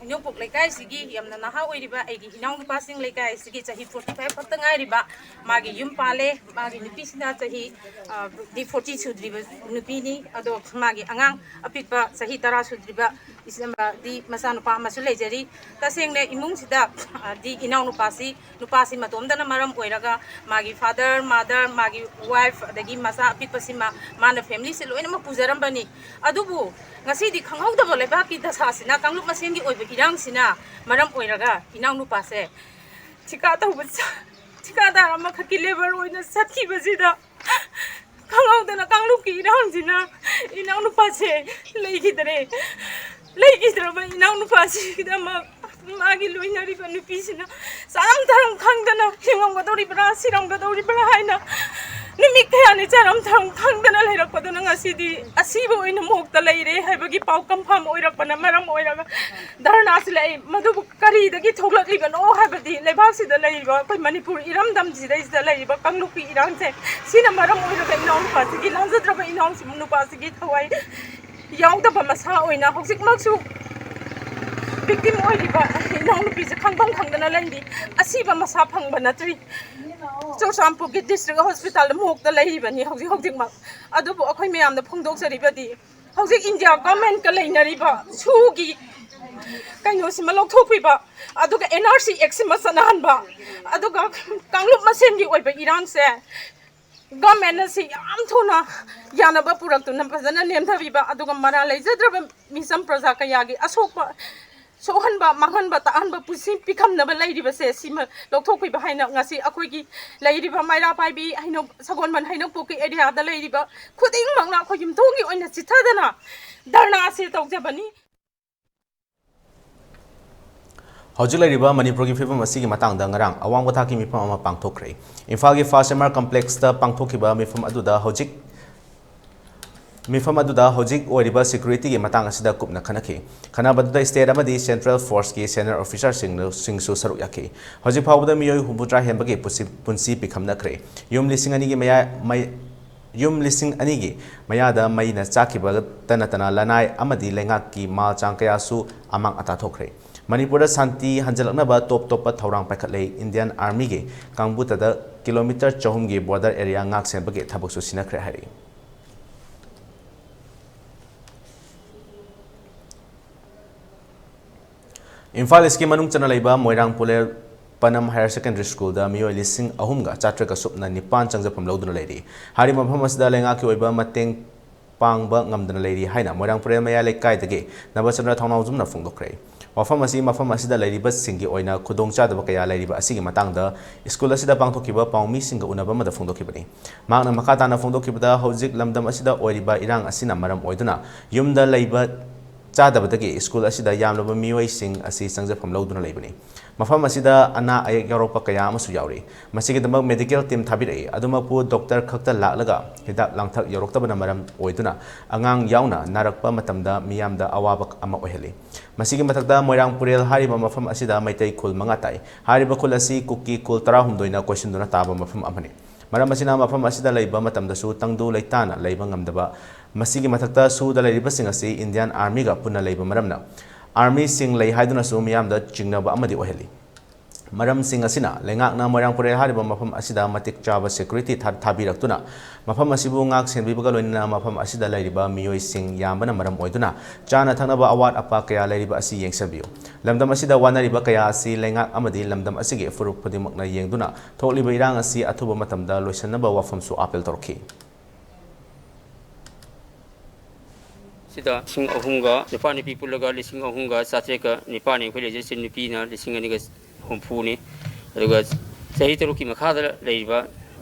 ꯍꯩꯅꯧꯄꯣꯛ ꯂꯩꯀꯥꯏꯁꯤꯒꯤ ꯌꯥꯝꯅ ꯅꯍꯥ ꯑꯣꯏꯔꯤꯕ ꯑꯩꯒꯤ ꯏꯅꯥꯎꯅꯨꯄꯥꯁꯤꯡ, ꯂꯩꯀꯥꯏꯁꯤꯒꯤ ꯆꯍꯤ forty five ꯈꯛꯇ ꯉꯥꯏꯔꯤꯕ, ꯃꯥꯒꯤ ꯌꯨꯝ ꯄꯥꯜꯂꯦ꯫ ꯃꯥꯒꯤ ꯅꯨꯄꯤꯁꯤꯅ ꯆꯍꯤ, ꯑ, ꯗꯤ forty ꯁꯨꯗ꯭ꯔꯤꯕ ꯅꯨꯄꯤꯅꯤ꯫ ꯑꯗꯣ ꯃꯥꯒꯤ ꯑꯉꯥꯡ ꯑꯄꯤꯛꯄ ꯆꯍꯤ ꯇꯔꯥ ꯁꯨꯗ꯭ꯔꯤꯕ ꯏꯆꯝ-, ꯗꯤ ꯃꯆꯥꯅꯨꯄꯥ ꯑꯃꯁꯨ ꯂꯩꯖꯔꯤ꯫ ꯇꯁꯦꯡꯅ ꯏꯃꯨꯡꯁꯤꯗ, ꯑ, ꯗꯤ ꯏꯅꯥꯎꯅꯨꯄꯥꯁꯤ, ꯅꯨꯄꯥꯁꯤ ꯃꯇꯣꯝꯗꯅ ꯃꯔꯝ ꯑꯣꯏꯔꯒ ꯃꯥꯒꯤ father, mother, ꯃꯥꯒꯤ wife, ꯑꯗꯒꯤ ꯃꯆꯥ ꯑꯄꯤꯛꯄꯁꯤꯃ ꯃꯥꯅ familyꯁꯦ ꯂꯣꯏꯅꯃꯛ ꯄꯨꯖꯔꯝꯕꯅꯤ꯫ ꯑꯗꯨꯕꯨ ꯉꯁꯤꯗꯤ ꯈꯪꯍꯧꯗꯕ ꯂꯩꯕꯥꯛꯀꯤ ꯗꯁꯥꯁꯤꯅ, ꯀꯥꯡꯂꯨꯞ ꯃꯁꯦꯟꯒꯤ ꯑꯣꯏꯕ ꯏꯔꯥꯡꯁꯤꯅ ꯃꯔꯝ ꯑꯣꯏꯔꯒ ꯏꯅꯥꯎꯅꯨꯄꯥꯁꯦ ꯊꯤꯀꯥ ꯇꯧꯕ ꯆ-, ꯊꯤꯀꯥꯗꯥꯔ ꯑꯃꯈꯛꯀꯤ labour ꯑꯣꯏꯅ ꯆꯠꯈꯤꯕꯁꯤꯗ ꯈꯪꯍꯧꯗꯅ ꯀꯥꯡꯂꯨꯞꯀꯤ ꯏꯔꯥꯡꯁꯤꯅ ꯏꯅꯥꯎꯅꯨꯄꯥꯁꯦ ꯂꯩꯈꯤꯗ꯭ꯔꯦ꯫ ꯂꯩꯈꯤꯗ꯭ꯔꯕ ꯏꯅꯥꯎꯅꯨꯄꯥꯁꯤꯒꯤꯗꯃꯛ ꯃꯥꯒꯤ ꯂꯣꯏꯅꯔꯤꯕ ꯅꯨꯄꯤꯁꯤꯅ ꯆꯥꯔꯝ ꯊꯔꯝ ꯈꯪꯗꯅ ꯍꯤꯡꯉꯝꯒꯗꯧꯔꯤꯕ꯭ꯔꯥ, ꯁꯤꯔꯝꯒꯗꯧꯔꯤꯕ꯭ꯔꯥ ꯍꯥꯏꯅ ꯅꯨꯃꯤꯠ ꯀꯌꯥꯅꯤ ꯆꯥꯔꯝ ꯊꯔꯝ ꯈꯪꯗꯅ ꯂꯩꯔꯛꯄꯗꯨꯅ ꯉꯁꯤꯗꯤ ꯑꯁꯤꯕ ꯑꯣꯏꯅ ꯃꯣꯛꯇ ꯂꯩꯔꯦ ꯍꯥꯏꯕꯒꯤ ꯄꯥꯎ ꯀꯟꯐꯥꯝ ꯑꯣꯏꯔꯛꯄꯅ ꯃꯔꯝ ꯑꯣꯏꯔꯒ ꯙꯔꯅꯥꯁꯤ ꯂꯩ꯫ ꯃꯗꯨꯕꯨ ꯀꯔꯤꯗꯒꯤ ꯊꯣꯛꯂꯛꯂꯤꯕꯅꯣ ꯍꯥꯏꯕꯗꯤ ꯂꯩꯕꯥꯛꯁꯤꯗ ꯂꯩꯔꯤꯕ ꯑꯩꯈꯣꯏ ꯃꯅꯤꯄꯨꯔ ꯏꯔꯝꯗꯝꯁꯤꯗꯩꯁꯤꯗ ꯂꯩꯔꯤꯕ ꯀꯥꯡꯂꯨꯞꯀꯤ ꯏꯔꯥꯡꯁꯦ ꯁꯤꯅ ꯃꯔꯝ ꯑꯣꯏꯔꯒ ꯏꯅꯥꯎꯅꯨꯄꯥꯁꯤꯒꯤ, ꯂꯥꯟꯖꯗ꯭ꯔꯕ ꯏꯅꯥꯎ ꯅꯨꯄꯥꯁꯤꯒꯤ ꯊꯋꯥꯏ ꯌꯥꯎꯗꯕ ꯃꯁꯥ ꯑꯣꯏꯅ ꯍꯧꯖꯤꯛꯃꯛꯁꯨ ꯚꯤꯛꯇꯤꯝ ꯑꯣꯏꯔꯤꯕ ꯏꯅꯥꯎꯅꯨꯄꯤꯁꯦ ꯈꯪꯐꯝ ꯈꯪꯗꯅ ꯂꯩꯔꯤ꯫ ꯑꯁꯤꯕ ꯃꯁꯥ ꯐꯪꯕ ꯅꯠꯇ꯭ꯔꯤ꯫ ꯆꯨꯔꯆꯥꯟꯄꯨꯔꯒꯤ ꯗꯤꯁꯇ꯭ꯔꯤꯛ ꯍꯣꯁꯄꯤꯇꯥꯜꯗ ꯃꯣꯛꯇ ꯂꯩꯔꯤꯕꯅꯤ ꯍꯧꯖꯤꯛ ꯍꯧꯖꯤꯛꯃꯛ꯫ ꯑꯗꯨꯕꯨ ꯑꯩꯈꯣꯏ ꯃꯌꯥꯝꯗ ꯐꯣꯡꯗꯣꯛꯆꯔꯤꯕꯗꯤ ꯍꯧꯖꯤꯛ ꯏꯟꯗꯤꯌꯥ ꯒꯚꯔꯟꯃꯦꯟꯠꯀ ꯂꯩꯅꯔꯤꯕ ꯁꯨꯒꯤ ꯀꯩꯅꯣꯁꯤꯃ ꯂꯧꯊꯣꯛꯄꯤꯕ, ꯑꯗꯨꯒ ꯑꯦꯟ ꯑꯥꯔ ꯁꯤ ꯑꯦꯛꯁꯤꯃ ꯆꯠꯅꯍꯟꯕ, ꯑꯗꯨꯒ ꯀꯥꯡꯂꯨꯞ ꯃꯁꯦꯟꯒꯤ ꯑꯣꯏꯕ ꯏꯔꯥꯡꯁꯦ ꯒꯚꯔꯟꯃꯦꯟꯠꯅ ꯁꯤ ꯌꯥꯝ ꯊꯨꯅ ꯌꯥꯅꯕ ꯄꯨꯔꯛꯇꯨꯅ ꯐꯖꯅ ꯅꯦꯝꯊꯕꯤꯕ, ꯑꯗꯨꯒ ꯃꯔꯥꯜ ꯂꯩꯖꯗ꯭ꯔꯕ ꯃꯤꯆꯝ ꯄ꯭ꯔꯖꯥ ꯀꯌꯥꯒꯤ ꯑꯁꯣꯛꯄ, ꯁꯣꯛꯍꯟꯕ, ꯃꯥꯡꯍꯟꯕ, ꯇꯥꯛꯍꯟꯕ, ꯄꯨꯟꯁꯤ ꯄꯤꯈꯝꯅꯕ ꯂꯩꯔꯤꯕꯁꯦ ꯁꯤꯃ ꯂꯧꯊꯣꯛꯄꯤꯕ ꯍꯥꯏꯅ ꯉꯁꯤ ꯑꯩꯈꯣꯏꯒꯤ ꯂꯩꯔꯤꯕ ꯃꯩꯔꯥ ꯄꯥꯏꯕꯤ, ꯍꯩꯅꯧ, ꯁꯒꯣꯜꯕꯟ ꯍꯩꯅꯧꯄꯣꯛꯀꯤ ꯑꯦꯔꯤꯌꯥꯗ ꯂꯩꯔꯤꯕ ꯈꯨꯗꯤꯡꯃꯛꯅ ꯑꯩꯈꯣꯏ ꯌꯨꯝꯊꯣꯡꯒꯤ ꯑꯣꯏꯅ ꯆꯤꯊꯗꯅ ꯙꯔꯅꯥ ꯑꯁꯤ ꯇꯧꯖꯕꯅꯤ꯫ ꯍꯧꯖꯤꯛ ꯂꯩꯔꯤꯕ ꯃꯅꯤꯄꯨꯔꯒꯤ ꯐꯤꯕꯝ ꯑꯁꯤꯒꯤ ꯃꯇꯥꯡꯗ ꯉꯔꯥꯡ ꯑꯋꯥꯡꯕ ꯊꯥꯛꯀꯤ ꯃꯤꯐꯝ ꯑꯃ ꯄꯥꯡꯊꯣꯛꯈ꯭ꯔꯦ꯫ ꯏꯝꯐꯥꯜꯒꯤ ꯐꯥꯁ ꯑꯦꯝ ꯑꯥꯔ ꯀꯝꯄ꯭ꯂꯦꯛꯁꯇ ꯄꯥꯡꯊꯣꯛꯈꯤꯕ ꯃꯤꯐꯝ ꯑꯗꯨꯗ ꯍꯧꯖꯤꯛ, ꯃꯤꯐꯝ ꯑꯗꯨꯗ ꯍꯧꯖꯤꯛ ꯑꯣꯏꯔꯤꯕ ꯁꯦꯀ꯭ꯌꯨꯔꯤꯇꯤꯒꯤ ꯃꯇꯥꯡ ꯑꯁꯤꯗ ꯀꯨꯞꯅ ꯈꯟꯅꯈꯤ꯫ ꯈꯟꯅꯕꯗꯨꯗ ꯁ꯭ꯇꯦꯠ ꯑꯃꯗꯤ ꯁꯦꯟꯇ꯭ꯔꯦꯜ ꯐꯣꯔꯁꯀꯤ ꯁꯦꯅꯤꯌꯔ ꯑꯣꯐꯤꯁꯥꯔꯁꯤꯡꯅ, ꯁꯤꯡꯁꯨ ꯁꯔꯨꯛ ꯌꯥꯈꯤ꯫ ꯍꯧꯖꯤꯛ ꯐꯥꯎꯕꯗ ꯃꯤꯑꯣꯏ ꯍꯨꯝꯐꯨꯇꯔꯥ ꯍꯦꯟꯕꯒꯤ ꯄꯨꯟꯁꯤ, ꯄꯨꯟꯁꯤ ꯄꯤꯈꯝꯅꯈ꯭ꯔꯦ꯫ ꯌꯨꯝ ꯂꯤꯁꯤꯡ ꯑꯅꯤꯒꯤ ꯃꯌꯥ, ꯃꯩ, ꯌꯨꯝ ꯂꯤꯁꯤꯡ ꯑꯅꯤꯒꯤ ꯃꯌꯥꯗ ꯃꯩꯅ ꯆꯥꯛꯈꯤꯕꯇ ꯅꯠꯇꯅ ꯂꯅꯥꯏ ꯑꯃꯗꯤ ꯂꯩꯉꯥꯛꯀꯤ ꯃꯥꯜ ꯆꯥꯡ ꯀꯌꯥꯁꯨ ꯑꯃꯥꯡ ꯑꯇꯥ ꯊꯣꯛꯈ꯭ꯔꯦ꯫ ꯃꯅꯤꯄꯨꯔꯗ ꯁꯥꯟꯇꯤ ꯍꯟꯖꯤꯜꯂꯛꯅꯕ ꯇꯣꯞ ꯇꯣꯞꯄ ꯊꯧꯔꯥꯡ ꯄꯥꯏꯈꯠꯂꯦ꯫ ꯏꯟꯗꯤꯌꯥꯟ ꯑꯥꯔꯃꯤꯒꯤ ꯀꯥꯡꯕꯨꯇꯗ ꯀꯤꯂꯣꯃꯤꯇꯔ ꯆꯍꯨꯝꯒꯤ ꯕꯣꯔꯗꯔ ꯑꯦꯔꯤꯌꯥ ꯉꯥꯛ ꯁꯦꯟꯕꯒꯤ ꯊꯕꯛꯁꯨ ꯁꯤꯟꯅꯈ꯭ꯔꯦ ꯍꯥꯏꯔꯤ꯫ ꯏꯝꯐꯥꯜ ꯏꯁꯀꯤ ꯃꯅꯨꯡ ꯆꯟꯅ ꯂꯩꯕ ꯃꯣꯏꯔꯥꯡ ꯄꯨꯂꯦꯜ ꯄꯅꯝ ꯍꯥꯌꯔ ꯁꯦꯀꯦꯟꯗꯔꯤ ꯁ꯭ꯀꯨꯜꯗ ꯃꯤꯑꯣꯏ ꯂꯤꯁꯤꯡ ꯑꯍꯨꯝꯒ ꯆꯥꯇ꯭ꯔꯦꯠꯀ ꯁꯨꯞꯅ ꯅꯤꯄꯥꯟ ꯆꯪꯖꯐꯝ ꯂꯧꯗꯨꯅ ꯂꯩꯔꯤ꯫ ꯍꯥꯏꯔꯤꯕ ꯃꯐꯝ ꯑꯁꯤꯗ ꯂꯩꯉꯥꯛꯀꯤ ꯑꯣꯏꯕ ꯃꯇꯦꯡ ꯄꯥꯡꯕ ꯉꯝꯗꯅ ꯂꯩꯔꯤ ꯍꯥꯏꯅ ꯃꯣꯏꯔꯥꯡ ꯄꯨꯔꯦꯜ ꯃꯌꯥꯏ ꯂꯩꯀꯥꯏꯗꯒꯤ ꯅꯕꯆꯟꯗ꯭ꯔ ꯊꯧꯅꯥꯎꯖꯝꯅ ꯐꯣꯡꯗꯣꯛꯈ꯭ꯔꯦ꯫ ꯋꯥꯐꯝ ꯑꯁꯤ ꯃꯐꯝ ꯑꯁꯤꯗ ꯂꯩꯔꯤꯕꯁꯤꯡꯒꯤ ꯑꯣꯏꯅ ꯈꯨꯗꯣꯡꯆꯥꯗꯕ ꯀꯌꯥ ꯂꯩꯔꯤꯕ ꯑꯁꯤꯒꯤ ꯃꯇꯥꯡꯗ ꯁ꯭ꯀꯨꯜ ꯑꯁꯤꯗ ꯄꯥꯡꯊꯣꯛꯈꯤꯕ ꯄꯥꯎꯃꯤꯁꯤꯡꯒ ꯎꯅꯕ ꯑꯃꯗ ꯐꯣꯡꯗꯣꯛꯈꯤꯕꯅꯤ꯫ ꯃꯍꯥꯛꯅ ꯃꯈꯥ ꯇꯥꯅ ꯐꯣꯡꯗꯣꯛꯈꯤꯕꯗ, ꯍꯧꯖꯤꯛ ꯂꯝꯗꯝ ꯑꯁꯤꯗ ꯑꯣꯏꯔꯤꯕ ꯏꯔꯥꯡ ꯑꯁꯤꯅ ꯃꯔꯝ ꯑꯣꯏꯗꯨꯅ ꯌꯨꯝꯗ ꯂꯩꯕ ꯆꯥꯗꯕꯗꯒꯤ ꯁ꯭ꯀꯨꯜ ꯑꯁꯤꯗ ꯌꯥꯝꯂꯕ ꯃꯤꯑꯣꯏꯁꯤꯡ ꯑꯁꯤ ꯆꯪꯖꯐꯝ ꯂꯧꯗꯨꯅ ꯂꯩꯕꯅꯤ꯫ ꯃꯐꯝ ꯑꯁꯤꯗ ꯑꯅꯥ ꯑꯌꯦꯛ ꯌꯥꯎꯔꯛꯄ ꯀꯌꯥ ꯑꯃꯁꯨ ꯌꯥꯎꯔꯤ꯫ ꯃꯁꯤꯒꯤꯗꯃꯛ ꯃꯦꯗꯤꯀꯦꯜ ꯇꯤꯝ ꯊꯥꯕꯤꯔꯛꯏ꯫ ꯑꯗꯨꯃꯛꯄꯨ ꯗꯣꯛꯇꯔ ꯈꯛꯇ ꯂꯥꯛꯂꯒ ꯍꯤꯗꯥꯛ ꯂꯥꯡꯊꯛ ꯌꯧꯔꯛꯇꯕꯅ ꯃꯔꯝ ꯑꯣꯏꯗꯨꯅ ꯑꯉꯥꯡ ꯌꯥꯎꯅ ꯅꯥꯔꯛꯄ ꯃꯇꯝꯗ ꯃꯤꯌꯥꯝꯗ ꯑꯋꯥꯕ ꯑꯃ ꯑꯣꯏꯍꯜꯂꯤ꯫ ꯃꯁꯤꯒꯤ ꯃꯊꯛꯇ ꯃꯣꯏꯔꯥꯡ ꯄꯨꯔꯦꯜ ꯍꯥꯏꯔꯤꯕ ꯃꯐꯝ ꯑꯁꯤꯗ ꯃꯩꯇꯩ ꯈꯨꯜ ꯃꯉꯥ ꯇꯥꯏ꯫ ꯍꯥꯏꯔꯤꯕ ꯈꯨꯜ ꯑꯁꯤ ꯀꯨꯀꯤ ꯈꯨꯜ ꯇꯔꯥꯍꯨꯝꯗꯣꯏꯅ ꯀꯣꯏꯁꯤꯟꯗꯨꯅ ꯇꯥꯕ ꯃꯐꯝ ꯑꯃꯅꯤ꯫ ꯃꯔꯝ ꯑꯁꯤꯅ ꯃꯐꯝ ꯑꯁꯤꯗ ꯂꯩꯕ ꯃꯇꯝꯗꯁꯨ ꯇꯪꯗꯨ ꯂꯩꯇꯥꯅ ꯂꯩꯕ ꯉꯝꯗꯕ, ꯃꯁꯤꯒꯤ ꯃꯊꯛꯇ ꯁꯨꯗ ꯂꯩꯔꯤꯕꯁꯤꯡ ꯑꯁꯤ ꯏꯟꯗꯤꯌꯥꯟ ꯑꯥꯔꯃꯤꯒ ꯄꯨꯟꯅ ꯂꯩꯕ ꯃꯔꯝꯅ, ꯑꯥꯔꯃꯤꯁꯤꯡ ꯂꯩ ꯍꯥꯏꯗꯨꯅꯁꯨ ꯃꯤꯌꯥꯝꯗ ꯆꯤꯡꯅꯕ ꯑꯃꯗꯤ ꯑꯣꯏꯍꯜꯂꯤ꯫ ꯃꯔꯝꯁꯤꯡ ꯑꯁꯤꯅ ꯂꯩꯉꯥꯛꯅ ꯃꯣꯏꯔꯥꯡ ꯄꯨꯔꯦꯜ ꯍꯥꯏꯔꯤꯕ ꯃꯐꯝ ꯑꯁꯤꯗ ꯃꯇꯤꯛ ꯆꯥꯕ ꯁꯦꯀ꯭ꯌꯨꯔꯤꯇꯤ ꯊꯥ-, ꯊꯥꯕꯤꯔꯛꯇꯨꯅ ꯃꯐꯝ ꯑꯁꯤꯕꯨ ꯉꯥꯛ ꯁꯦꯟꯕꯤꯕꯒ ꯂꯣꯏꯅꯅ ꯃꯐꯝ ꯑꯁꯤꯗ ꯂꯩꯔꯤꯕ ꯃꯤꯑꯣꯏꯁꯤꯡ ꯌꯥꯝꯕꯅ ꯃꯔꯝ ꯑꯣꯏꯗꯨꯅ ꯆꯥꯅ ꯊꯛꯅꯕ ꯑꯋꯥꯠ ꯑꯄꯥ ꯀꯌꯥ ꯂꯩꯔꯤꯕ ꯑꯁꯤ ꯌꯦꯡꯁꯤꯟꯕꯤꯌꯨ꯫ ꯂꯝꯗꯝ ꯑꯁꯤꯗ ꯋꯥꯅꯔꯤꯕ ꯀꯌꯥ ꯑꯁꯤ ꯂꯩꯉꯥꯛ ꯑꯃꯗꯤ ꯂꯝꯗꯝ ꯑꯁꯤꯒꯤ ꯐꯨꯔꯨꯞ ꯈꯨꯗꯤꯡꯃꯛꯅ ꯌꯦꯡꯗꯨꯅ ꯊꯣꯛꯂꯤꯕ ꯏꯔꯥꯡ ꯑꯁꯤ ꯑꯊꯨꯕ ꯃꯇꯝꯗ ꯂꯣꯏꯁꯤꯟꯅꯕ ꯋꯥꯐꯝꯁꯨ ꯑꯥꯄꯤꯜ ꯇꯧꯔꯛꯈꯤ꯫ ꯁꯤꯗ ꯂꯤꯁꯤꯡ ꯑꯍꯨꯝꯒ, ꯅꯨꯄꯥ ꯅꯨꯄꯤ ꯄꯨꯜꯂꯒ ꯂꯤꯁꯤꯡ ꯑꯍꯨꯝꯒ ꯆꯥꯇ꯭ꯔꯦꯠꯀ ꯅꯤꯄꯥꯟꯅꯤ ꯑꯩꯈꯣꯏ ꯂꯩꯖꯔꯤꯁꯦ, ꯅꯨꯄꯤꯅ ꯂꯤꯁꯤꯡ ꯑꯅꯤꯒ ꯍꯨꯝꯐꯨꯅꯤ꯫ ꯑꯗꯨꯒ ꯆꯍꯤ ꯇꯔꯨꯛꯀꯤ ꯃꯈꯥꯗ ꯂꯩꯔꯤꯕ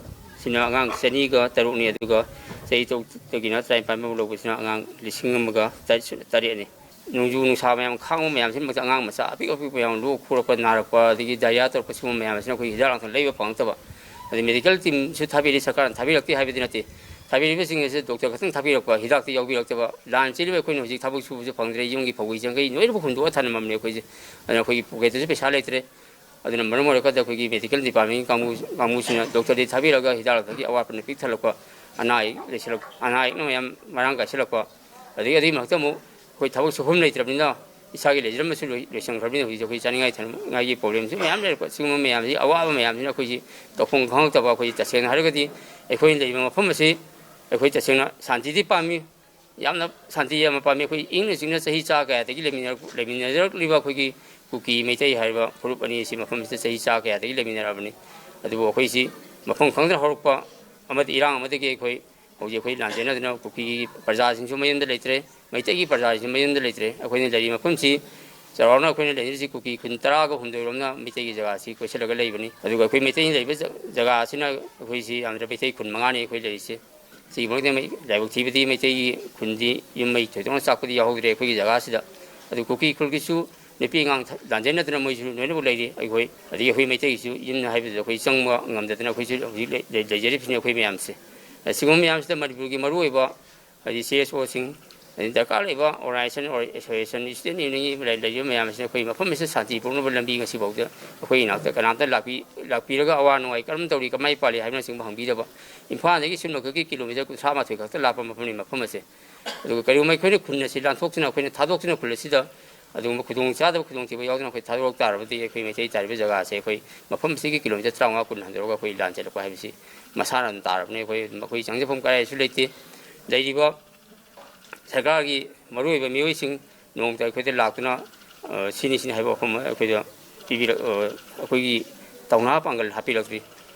ꯁꯤꯅ ꯑꯉꯥꯡ ꯆꯅꯤꯒ ꯇꯔꯨꯛꯅꯤ꯫ ꯑꯗꯨꯒ ꯆꯍꯤ ꯇꯔꯨꯛꯇꯒꯤꯅ ꯇꯔꯥꯅꯤꯄꯥꯟ ꯐꯥꯎ ꯂꯧꯕꯁꯤꯅ ꯑꯉꯥꯡ ꯂꯤꯁꯤꯡ ꯑꯃꯒ ꯇꯔꯦꯠꯅꯤ꯫ ꯅꯣꯡꯖꯨ ꯅꯨꯡꯁꯥ ꯃꯌꯥꯝ ꯈꯥꯡꯕ ꯃꯌꯥꯝꯁꯤꯅ ꯑꯉꯥꯡ ꯃꯆꯥ ꯑꯄꯤꯛ ꯑꯄꯤꯛꯄ ꯃꯌꯥꯝ ꯂꯣꯛ ꯈꯨꯔꯛꯄ, ꯅꯥꯔꯛꯄ, ꯑꯗꯒꯤ ꯗꯥꯏꯔꯤꯌꯥ ꯇꯧꯔꯛꯄ, ꯁꯤꯒꯨꯝꯕ ꯃꯌꯥꯝ ꯑꯁꯤꯅ ꯑꯩꯈꯣꯏꯒꯤ ꯍꯤꯗꯥꯛ ꯂꯥꯡꯊꯛ ꯂꯩꯕ ꯐꯪꯉꯛꯇꯕ, ꯑꯗꯩ ꯃꯦꯗꯤꯀꯦꯜ ꯇꯤꯝꯁꯨ ꯊꯥꯕꯤꯔꯤ, ꯁꯔꯀꯥꯔꯅ ꯊꯥꯕꯤꯔꯛꯇꯦ ꯍꯥꯏꯕꯗꯤ ꯅꯠꯇꯦ, ꯊꯥꯕꯤꯔꯤꯕꯁꯤꯡ ꯑꯁꯤ ꯗꯣꯛꯇꯔ ꯈꯛꯇꯪ ꯊꯥꯕꯤꯔꯛꯄ, ꯍꯤꯗꯥꯛꯇꯤ ꯌꯥꯎꯕꯤꯔꯛꯇꯕ꯫ ꯂꯥꯟ ꯆꯦꯜꯂꯤꯕ ꯑꯩꯈꯣꯏꯅ ꯍꯧꯖꯤꯛ ꯊꯕꯛ ꯁꯨꯕꯁꯨ ꯐꯪꯗ꯭ꯔꯦ, ꯌꯨꯝꯒꯤ ꯐꯧꯒꯤ ꯆꯪꯈꯩ ꯂꯣꯏꯅꯃꯛ ꯍꯨꯟꯗꯣꯛꯑ ꯊꯅꯝꯃꯕꯅꯦ ꯑꯩꯈꯣꯏꯁꯦ꯫ ꯑꯗꯨꯅ ꯑꯩꯈꯣꯏꯒꯤ ꯄꯣꯀꯦꯠꯇꯁꯨ ꯄꯩꯁꯥ ꯂꯩꯇ꯭ꯔꯦ꯫ ꯑꯗꯨꯅ ꯃꯔꯝ ꯑꯣꯏꯔꯀꯥꯟꯗ ꯑꯩꯈꯣꯏꯒꯤ ꯃꯦꯗꯤꯀꯦꯜ ꯗꯤꯄꯥꯔꯠꯃꯦꯟꯒꯤ ꯀꯥꯡꯕꯨ, ꯀꯥꯡꯕꯨꯁꯤꯅ ꯗꯣꯛꯇꯔꯗꯤ ꯊꯥꯕꯤꯔꯒ ꯍꯤꯗꯥꯛ ꯂꯥꯡꯊꯛꯀꯤ ꯑꯋꯥꯠꯄꯅ ꯄꯤꯛ ꯊꯜꯂꯛꯄ, ꯑꯅꯥ ꯑꯌꯦꯛ ꯂꯩꯁꯤꯜꯂꯛ-, ꯑꯅꯥ ꯑꯌꯦꯛꯅ ꯃꯌꯥꯝ ꯃꯔꯥꯡ ꯀꯥꯏꯁꯤꯜꯂꯛꯄ, ꯑꯗꯒꯤ ꯑꯗꯨꯒꯤ ꯃꯊꯛꯇ ꯑꯃꯨꯛ ꯑꯩꯈꯣꯏ ꯊꯕꯛ ꯁꯨꯐꯝ ꯂꯩꯇ꯭ꯔꯕꯅꯤꯅ, ꯏꯁꯥꯒꯤ ꯂꯩꯖꯔꯝꯕꯁꯨ ꯂꯣꯏ-, ꯂꯣꯏꯁꯤꯟꯈ꯭ꯔꯕꯅꯤꯅ, ꯍꯧꯖꯤꯛ ꯑꯩꯈꯣꯏ ꯆꯥꯅꯤꯡꯉꯥꯏ ꯊꯛꯅꯤꯡꯉꯥꯏꯒꯤ ꯄ꯭ꯔꯣꯕ꯭ꯂꯦꯝꯁꯨ ꯃꯌꯥꯝ ꯂꯩꯔꯛꯄ꯫ ꯁꯤꯒꯨꯝꯕ ꯃꯌꯥꯝꯁꯤ, ꯑꯋꯥꯕ ꯃꯌꯥꯝꯁꯤꯅ ꯑꯩꯈꯣꯏꯁꯤ ꯇꯧꯐꯝ ꯈꯪꯉꯛꯇꯕ꯫ ꯑꯩꯈꯣꯏ ꯇꯁꯦꯡꯅ ꯍꯥꯏꯔꯒꯗꯤ ꯑꯩꯈꯣꯏꯅ ꯂꯩꯔꯤꯕ ꯃꯐꯝ ꯑꯁꯤ ꯑꯩꯈꯣꯏ ꯇꯁꯦꯡꯅ ꯁꯥꯟꯇꯤꯗꯤ ꯄꯥꯝꯃꯤ, ꯌꯥꯝꯅ ꯁꯥꯟꯇꯤ ꯌꯥꯝꯅ ꯄꯥꯝꯃꯤ꯫ ꯑꯩꯈꯣꯏ ꯏꯪꯅ ꯆꯤꯛꯅ ꯆꯍꯤ ꯆꯥ ꯀꯌꯥꯗꯒꯤ ꯂꯩꯃꯤꯟꯅꯔꯛ-, ꯂꯩꯃꯤꯟꯅꯖꯔꯛꯂꯤꯕ ꯑꯩꯈꯣꯏꯒꯤ ꯀꯨꯀꯤ ꯃꯩꯇꯩ ꯍꯥꯏꯔꯤꯕ ꯐꯨꯔꯨꯞ ꯑꯅꯤ ꯑꯁꯤ ꯃꯐꯝꯁꯤꯗ ꯆꯍꯤ ꯆꯥ ꯀꯌꯥꯗꯒꯤ ꯂꯩꯃꯤꯟꯅꯔꯛꯑꯕꯅꯤ꯫ ꯑꯗꯨꯕꯨ ꯑꯩꯈꯣꯏꯁꯤ ꯃꯐꯝ ꯈꯪꯗꯅ ꯍꯧꯔꯛꯄ ꯑꯃꯗꯤ ꯏꯔꯥꯡ ꯑꯃꯗꯒꯤ ꯑꯩꯈꯣꯏ ꯍꯧꯖꯤꯛ ꯑꯩꯈꯣꯏ ꯂꯥꯟꯖꯦꯟꯅꯗꯨꯅ ꯀꯨꯀꯤꯒꯤ ꯄ꯭ꯔꯖꯥꯁꯤꯡꯁꯨ ꯃꯌꯨꯝꯗ ꯂꯩꯇ꯭ꯔꯦ, ꯃꯩꯇꯩꯒꯤ ꯄ꯭ꯔꯖꯥꯁꯤꯡꯁꯨ ꯃꯌꯨꯝꯗ ꯂꯩꯇ꯭ꯔꯦ꯫ ꯑꯩꯈꯣꯏꯅ ꯂꯩꯔꯤꯕ ꯃꯐꯝꯁꯤ ꯆꯥꯎꯔꯥꯛꯅ ꯑꯩꯈꯣꯏꯅ ꯂꯩꯔꯤꯁꯤ ꯀꯨꯀꯤ ꯈꯨꯟ ꯇꯔꯥꯒ ꯍꯨꯝꯗꯣꯏꯔꯣꯝꯅ ꯃꯩꯇꯩꯒꯤ ꯖꯒꯥꯁꯤ ꯀꯣꯏꯁꯤꯜꯂꯒ ꯂꯩꯕꯅꯤ꯫ ꯑꯗꯨꯒ ꯑꯩꯈꯣꯏ ꯃꯩꯇꯩꯅ ꯂꯩꯕ ꯖ-, ꯖꯒꯥ ꯑꯁꯤꯅ ꯑꯩꯈꯣꯏꯁꯤ ꯌꯥꯝꯗ꯭ꯔꯕ ꯃꯩꯇꯩ ꯈꯨꯟ ꯃꯉꯥꯅꯤ ꯑꯩꯈꯣꯏ ꯂꯩꯔꯤꯁꯦ꯫ ꯁꯤꯒꯤ ꯃꯔꯛꯇ ꯃꯩ-, ꯂꯥꯏꯕꯛ ꯊꯤꯕꯗꯤ ꯃꯩꯇꯩꯒꯤ ꯈꯨꯟꯗꯤ ꯌꯨꯝ ꯃꯩ ꯊꯣꯏꯗꯣꯛꯅ ꯆꯥꯛꯄꯗꯤ ꯌꯥꯎꯍꯧꯗ꯭ꯔꯦ ꯑꯩꯈꯣꯏꯒꯤ ꯖꯒꯥꯁꯤꯗ꯫ ꯑꯗꯨ ꯀꯨꯀꯤ ꯈꯨꯜꯒꯤꯁꯨ ꯅꯨꯄꯤ ꯑꯉꯥꯡ ꯊ-, ꯂꯥꯟꯖꯦꯟꯅꯗꯅ ꯃꯣꯏꯁꯨ ꯂꯣꯏꯅꯃꯛ ꯂꯩꯔꯤ꯫ ꯑꯩꯈꯣꯏ, ꯑꯗꯒꯤ ꯑꯩꯈꯣꯏ ꯃꯩꯇꯩꯒꯤꯁꯨ ꯌꯨꯝ ꯍꯥꯏꯕꯗꯨꯗ ꯑꯩꯈꯣꯏ ꯆꯪꯕ ꯉꯝꯗꯗꯅ ꯑꯩꯈꯣꯏꯁꯨ ꯍꯧꯖꯤꯛ ꯂꯩ-, ꯂꯩ-, ꯂꯩꯖꯔꯤꯕꯁꯤꯅꯤ ꯑꯩꯈꯣꯏ ꯃꯌꯥꯝꯁꯦ꯫ ꯑꯁꯤꯒꯨꯝꯕ ꯃꯌꯥꯝꯁꯤꯗ ꯃꯅꯤꯄꯨꯔꯒꯤ ꯃꯔꯨꯑꯣꯏꯕ ꯍꯥꯏꯗꯤ ꯁꯤ ꯑꯦꯁ ꯑꯣꯁꯤꯡ, ꯑꯗꯩ ꯗꯔꯀꯥꯔ ꯂꯩꯕ ꯑꯣꯔꯒꯅꯥꯏꯖꯦꯁꯟ, ꯑꯣꯔ ꯑꯦꯁꯣꯁꯤꯌꯦꯁꯟ, ꯏꯁꯇꯦꯠ ꯌꯨꯅꯤꯌꯟꯒꯤ ꯂꯩ-, ꯂꯩꯔꯤꯕ ꯃꯌꯥꯝ ꯑꯁꯤꯅ ꯑꯩꯈꯣꯏ ꯃꯐꯝ ꯑꯁꯤꯗ ꯁꯥꯟꯇꯤ ꯄꯨꯔꯛꯅꯕ ꯂꯝꯕꯤ ꯉꯁꯤꯐꯥꯎꯗ ꯑꯩꯈꯣꯏ ꯏꯅꯥꯛꯇ ꯀꯅꯥꯝꯇ ꯂꯥꯛꯄꯤ-, ꯂꯥꯛꯄꯤꯔꯒ ꯑꯋꯥ ꯅꯨꯡꯉꯥꯏ ꯀꯔꯝ ꯇꯧꯔꯤ, ꯀꯃꯥꯏ ꯄꯥꯜꯂꯤ ꯍꯥꯏꯕꯅꯆꯤꯡꯕ ꯍꯪꯕꯤꯗꯕ꯫ ꯏꯝꯐꯥꯜꯗꯒꯤ ꯁꯨꯞꯅꯈꯛꯀꯤ ꯀꯤꯂꯣꯃꯤꯇꯔ ꯀꯨꯟꯊ꯭ꯔꯥ ꯃꯥꯊꯣꯏ ꯈꯛꯇ ꯂꯥꯞꯄ ꯃꯐꯝꯅꯤ ꯃꯐꯝ ꯑꯁꯦ꯫ ꯑꯗꯨꯒ ꯀꯔꯤꯒꯨꯝꯕ ꯑꯩꯈꯣꯏꯅ ꯈꯨꯟ ꯑꯁꯤ ꯂꯥꯟꯊꯣꯛꯇꯨꯅ, ꯑꯩꯈꯣꯏꯅ ꯊꯥꯗꯣꯛꯇꯨꯅ ꯈꯨꯜ ꯑꯁꯤꯗ ꯑꯗꯨꯒꯨꯝꯕ ꯈꯨꯗꯣꯡꯆꯥꯗꯕ, ꯈꯨꯗꯣꯡꯊꯤꯕ ꯌꯥꯎꯗꯅ ꯑꯩꯈꯣꯏ ꯊꯥꯗꯣꯔꯛ ꯇꯥꯔꯕꯗꯤ ꯑꯩꯈꯣꯏ ꯃꯩꯇꯩ ꯇꯥꯔꯤꯕ ꯖꯒꯥꯁꯦ ꯑꯩꯈꯣꯏ ꯃꯐꯝ ꯑꯁꯤꯒꯤ ꯀꯤꯂꯣꯃꯤꯇꯔ ꯇꯔꯥꯃꯉꯥ ꯀꯨꯟ ꯍꯟꯗꯣꯔꯛꯑꯒ ꯑꯩꯈꯣꯏ ꯂꯥꯟ ꯆꯦꯜꯂꯛꯄ ꯍꯥꯏꯕꯁꯤ ꯃꯁꯥꯅ ꯑꯗꯨꯝ ꯇꯥꯔꯕꯅꯤ꯫ ꯑꯩꯈꯣꯏ, ꯑꯩꯈꯣꯏ ꯆꯪꯖꯐꯝ ꯀꯗꯥꯏꯁꯨ ꯂꯩꯇꯦ꯫ ꯂꯩꯔꯤꯕ ꯁꯔꯀꯥꯔꯒꯤ ꯃꯔꯨꯑꯣꯏꯕ ꯃꯤꯑꯣꯏꯁꯤꯡ ꯅꯣꯡꯃꯇ ꯑꯩꯈꯣꯏꯗ ꯂꯥꯛꯇꯨꯅ, ꯑ, ꯁꯤꯅꯤ ꯁꯤꯅꯤ ꯍꯥꯏꯕ ꯋꯥꯐꯝ ꯑꯩꯈꯣꯏꯗ ꯄꯤꯕꯤꯔꯛ-, ꯑ, ꯑꯩꯈꯣꯏꯒꯤ ꯊꯧꯅꯥ ꯄꯥꯡꯒꯜ ꯍꯥꯞꯄꯤꯔꯛꯇ꯭ꯔꯤ꯫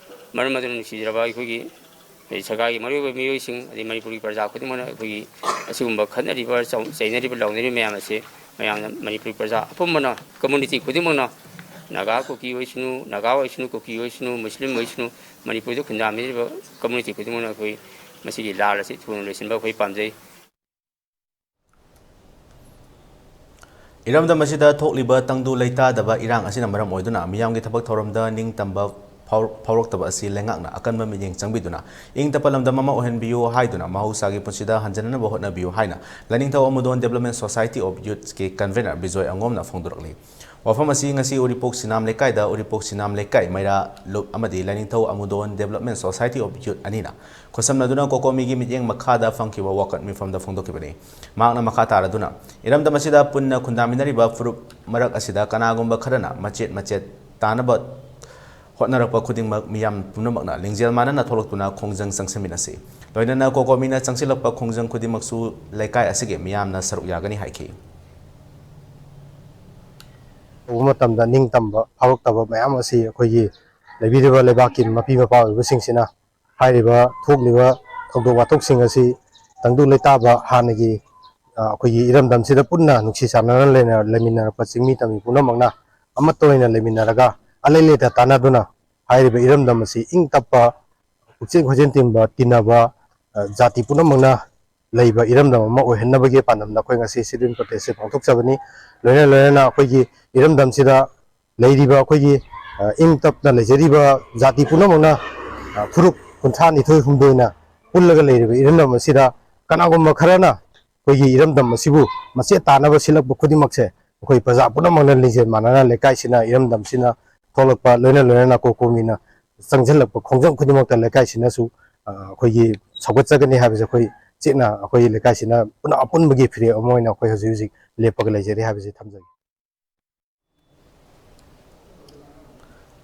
ꯃꯔꯝ ꯑꯗꯨꯅ ꯅꯨꯡꯁꯤꯖꯔꯕ ꯑꯩꯈꯣꯏꯒꯤ ꯑꯩꯈꯣꯏ ꯁꯔꯀꯥꯔꯒꯤ ꯃꯔꯨꯑꯣꯏꯕ ꯃꯤꯑꯣꯏꯁꯤꯡ, ꯑꯗꯩ ꯃꯅꯤꯄꯨꯔꯒꯤ ꯄ꯭ꯔꯖꯥ ꯈꯨꯗꯤꯡꯃꯛꯅ ꯑꯩꯈꯣꯏꯒꯤ ꯑꯁꯤꯒꯨꯝꯕ ꯈꯠꯅꯔꯤꯕ, ꯆꯧ-, ꯆꯩꯅꯔꯤꯕ, ꯂꯥꯎꯅꯔꯤꯕ ꯃꯌꯥꯝ ꯑꯁꯤ ꯃꯌꯥꯝꯅ, ꯃꯅꯤꯄꯨꯔꯤ ꯄ꯭ꯔꯖꯥ ꯑꯄꯨꯝꯕꯅ, ꯀꯝꯃꯨꯅꯤꯇꯤ ꯈꯨꯗꯤꯡꯃꯛꯅ, ꯅꯥꯒꯥ ꯀꯨꯀꯤ ꯑꯣꯏꯁꯅꯨ, ꯅꯥꯒꯥ ꯑꯣꯏꯁꯅꯨ, ꯀꯨꯀꯤ ꯑꯣꯏꯁꯅꯨ, ꯃꯨꯁꯂꯤꯝ ꯑꯣꯏꯁꯅꯨ, ꯃꯅꯤꯄꯨꯔꯗ ꯈꯨꯟꯗꯥꯃꯤꯟꯅꯔꯤꯕ ꯀꯝꯃꯨꯅꯤꯇꯤ ꯈꯨꯗꯤꯡꯃꯛꯅ ꯑꯩꯈꯣꯏ ꯃꯁꯤꯒꯤ ꯂꯥꯜ ꯑꯁꯤ ꯊꯨꯅ ꯂꯣꯏꯁꯤꯟꯕ ꯑꯩꯈꯣꯏ ꯄꯥꯝꯖꯩ꯫ ꯏꯔꯝꯗꯝ ꯑꯁꯤꯗ ꯊꯣꯛꯂꯤꯕ ꯇꯪꯗꯨ ꯂꯩꯇꯥꯗꯕ ꯏꯔꯥꯡ ꯑꯁꯤꯅ ꯃꯔꯝ ꯑꯣꯏꯗꯨꯅ ꯃꯤꯌꯥꯝꯒꯤ ꯊꯕꯛ ꯊꯧꯔꯝꯗ ꯅꯤꯡꯇꯝꯕ ꯐꯥꯎ-, ꯐꯥꯎꯔꯛꯇꯕ ꯑꯁꯤ ꯂꯩꯉꯥꯛꯅ ꯑꯀꯟꯕ ꯃꯤꯠꯌꯦꯡ ꯆꯪꯕꯤꯗꯨꯅ ꯏꯪ ꯇꯞꯄ ꯂꯝꯗꯝ ꯑꯃ ꯑꯣꯏꯍꯟꯕꯤꯌꯨ ꯍꯥꯏꯗꯨꯅ ꯃꯍꯧꯁꯥꯒꯤ ꯄꯨꯟꯁꯤꯗ ꯍꯟꯖꯤꯟꯅꯅꯕ ꯍꯣꯠꯅꯕꯤꯌꯨ ꯍꯥꯏꯅ ꯂꯥꯏꯅꯤꯡꯊꯧ ꯑꯃꯨꯗꯣꯟ Development Society of Youthꯀꯤ convener Bijoy ꯑꯉꯣꯝꯅ ꯐꯣꯡꯗꯣꯔꯛꯂꯤ꯫ ꯋꯥꯐꯝ ꯑꯁꯤ ꯉꯁꯤ ꯎꯔꯤꯄꯣꯛ ꯁꯤꯅꯥꯝ ꯂꯩꯀꯥꯏꯗ ꯎꯔꯤꯄꯣꯛ ꯁꯤꯅꯥꯝ ꯂꯩꯀꯥꯏ ꯃꯩꯔꯥ ꯂꯨꯞ ꯑꯃꯗꯤ ꯂꯥꯏꯅꯤꯡꯊꯧ ꯑꯃꯨꯗꯣꯟ Development Society of Youth ꯑꯅꯤꯅ ꯈꯨꯠꯁꯝꯅꯗꯨꯅ ꯀꯣꯀꯣꯃꯤꯒꯤ ꯃꯤꯠꯌꯦꯡ ꯃꯈꯥꯗ ꯐꯝꯈꯤꯕ ꯋꯥꯀꯠ ꯃꯤꯐꯝꯗ ꯐꯣꯡꯗꯣꯛꯈꯤꯕꯅꯤ꯫ ꯃꯍꯥꯛꯅ ꯃꯈꯥ ꯇꯥꯔꯗꯨꯅ, ꯏꯔꯝꯗꯝ ꯑꯁꯤꯗ ꯄꯨꯟꯅ ꯈꯨꯟꯗꯥꯃꯤꯟꯅꯔꯤꯕ ꯐꯨꯔꯨꯞ ꯃꯔꯛ ꯑꯁꯤꯗ ꯀꯅꯥꯒꯨꯝꯕ ꯈꯔꯅ ꯃꯆꯦꯠ ꯃꯆꯦꯠ ꯇꯥꯅꯕ ꯍꯣꯠꯅꯔꯛꯄ ꯈꯨꯗꯤꯡꯃꯛ ꯃꯤꯌꯥꯝ ꯄꯨꯝꯅꯃꯛꯅ ꯂꯤꯡꯖꯦꯜ ꯃꯥꯟꯅꯅ ꯊꯣꯛꯂꯛꯇꯨꯅ ꯈꯣꯡꯖꯪ ꯆꯪꯁꯤꯟꯃꯤꯟꯅꯁꯤ꯫ ꯂꯣꯏꯅꯅ ꯀꯣꯀꯣꯃꯤꯅ ꯆꯪꯁꯤꯜꯂꯛꯄ ꯈꯣꯡꯖꯪ ꯈꯨꯗꯤꯡꯃꯛꯁꯨ ꯂꯩꯀꯥꯏ ꯑꯁꯤꯒꯤ ꯃꯤꯌꯥꯝꯅ ꯁꯔꯨꯛ ꯌꯥꯒꯅꯤ ꯍꯥꯏꯈꯤ꯫ ꯇꯧꯕ ꯃꯇꯝꯗ ꯅꯤꯡꯇꯝꯕ ꯐꯥꯎꯔꯛꯇꯕ ꯃꯌꯥꯝ ꯑꯁꯤ ꯑꯩꯈꯣꯏꯒꯤ ꯂꯩꯕꯤꯔꯤꯕ ꯂꯩꯕꯥꯛꯀꯤ ꯃꯄꯤ ꯃꯄꯥ ꯑꯣꯏꯕꯁꯤꯡꯁꯤꯅ ꯍꯥꯏꯔꯤꯕ ꯊꯣꯛꯂꯤꯕ ꯊꯧꯗꯣꯛ ꯋꯥꯊꯣꯛꯁꯤꯡ ꯑꯁꯤ ꯇꯪꯗꯨ ꯂꯩꯇꯥꯕ ꯍꯥꯟꯅꯒꯤ, ꯑ, ꯑꯩꯈꯣꯏꯒꯤ ꯏꯔꯝꯗꯝꯁꯤꯗ ꯄꯨꯟꯅ ꯅꯨꯡꯁꯤ ꯆꯥꯟꯅꯅ ꯂꯩꯅ-, ꯂꯩꯃꯤꯟꯅꯔꯛꯄ ꯆꯤꯡꯃꯤ ꯇꯝꯃꯤ ꯄꯨꯝꯅꯃꯛꯅ ꯑꯃꯠꯇ ꯑꯣꯏꯅ ꯂꯩꯃꯤꯟꯅꯔꯒ ꯑꯂꯩ ꯂꯩꯇ ꯇꯥꯟꯅꯗꯨꯅ ꯍꯥꯏꯔꯤꯕ ꯏꯔꯝꯗꯝ ꯑꯁꯤ ꯏꯪ ꯇꯞꯄ, ꯄꯨꯛꯆꯦꯜ ꯈꯣꯏꯖꯦꯜ ꯇꯤꯟꯕ, ꯇꯤꯟꯅꯕ, ꯑ, ꯖꯥꯇꯤ ꯄꯨꯝꯅꯃꯛꯅ ꯂꯩꯕ ꯏꯔꯝꯗꯝ ꯑꯃ ꯑꯣꯏꯍꯟꯅꯕꯒꯤ ꯄꯥꯟꯗꯝꯗ ꯑꯩꯈꯣꯏ ꯉꯁꯤ sit-in protest-ꯁꯦ ꯄꯥꯡꯊꯣꯛꯆꯕꯅꯤ꯫ ꯂꯣꯏꯅ ꯂꯣꯏꯅꯅ ꯑꯩꯈꯣꯏꯒꯤ ꯏꯔꯝꯗꯝꯁꯤꯗ ꯂꯩꯔꯤꯕ ꯑꯩꯈꯣꯏꯒꯤ, ꯑ, ꯏꯪ ꯇꯞꯅ ꯂꯩꯖꯔꯤꯕ ꯖꯥꯇꯤ ꯄꯨꯝꯅꯃꯛꯅ, ꯑ, ꯐꯨꯔꯨꯞ ꯀꯨꯟꯊ꯭ꯔꯥ ꯅꯤꯊꯣꯏ ꯍꯨꯝꯗꯣꯏꯅ ꯄꯨꯜꯂꯒ ꯂꯩꯔꯤꯕ ꯏꯔꯝꯗꯝ ꯑꯁꯤꯗ ꯀꯅꯥꯒꯨꯝꯕ ꯈꯔꯅ ꯑꯩꯈꯣꯏꯒꯤ ꯏꯔꯝꯗꯝ ꯑꯁꯤꯕꯨ ꯃꯆꯦꯠ ꯇꯥꯅꯕ ꯁꯤꯜꯂꯛꯄ ꯈꯨꯗꯤꯡꯃꯛꯁꯦ ꯑꯩꯈꯣꯏ ꯄ꯭ꯔꯖꯥ ꯄꯨꯝꯅꯃꯛꯅ ꯂꯤꯡꯖꯦꯜ ꯃꯥꯟꯅꯅ ꯂꯩꯀꯥꯏꯁꯤꯅ, ꯏꯔꯝꯗꯝꯁꯤꯅ ꯊꯣꯛꯂꯛꯄ, ꯂꯣꯏꯅ ꯂꯣꯏꯅꯅ ꯀꯣꯀꯣꯃꯤꯅ ꯆꯪꯁꯤꯜꯂꯛꯄ ꯈꯣꯡꯖꯪ ꯈꯨꯗꯤꯡꯃꯛꯇ ꯂꯩꯀꯥꯏꯁꯤꯅꯁꯨ, ꯑ, ꯑꯩꯈꯣꯏꯒꯤ ꯁꯧꯒꯠꯆꯒꯅꯤ ꯍꯥꯏꯕꯁꯦ ꯑꯩꯈꯣꯏ ꯆꯦꯠꯅ ꯑꯩꯈꯣꯏ ꯂꯩꯀꯥꯏꯁꯤꯅ ꯄꯨꯟꯅ ꯑꯄꯨꯟꯕꯒꯤ ꯐꯤꯔꯦꯞ ꯑꯃ ꯑꯣꯏꯅ ꯑꯩꯈꯣꯏ ꯍꯧꯖꯤꯛ ꯍꯧꯖꯤꯛ ꯂꯦꯞꯄꯒ ꯂꯩꯖꯔꯤ ꯍꯥꯏꯕꯁꯤ ꯊꯝꯖꯒꯦ꯫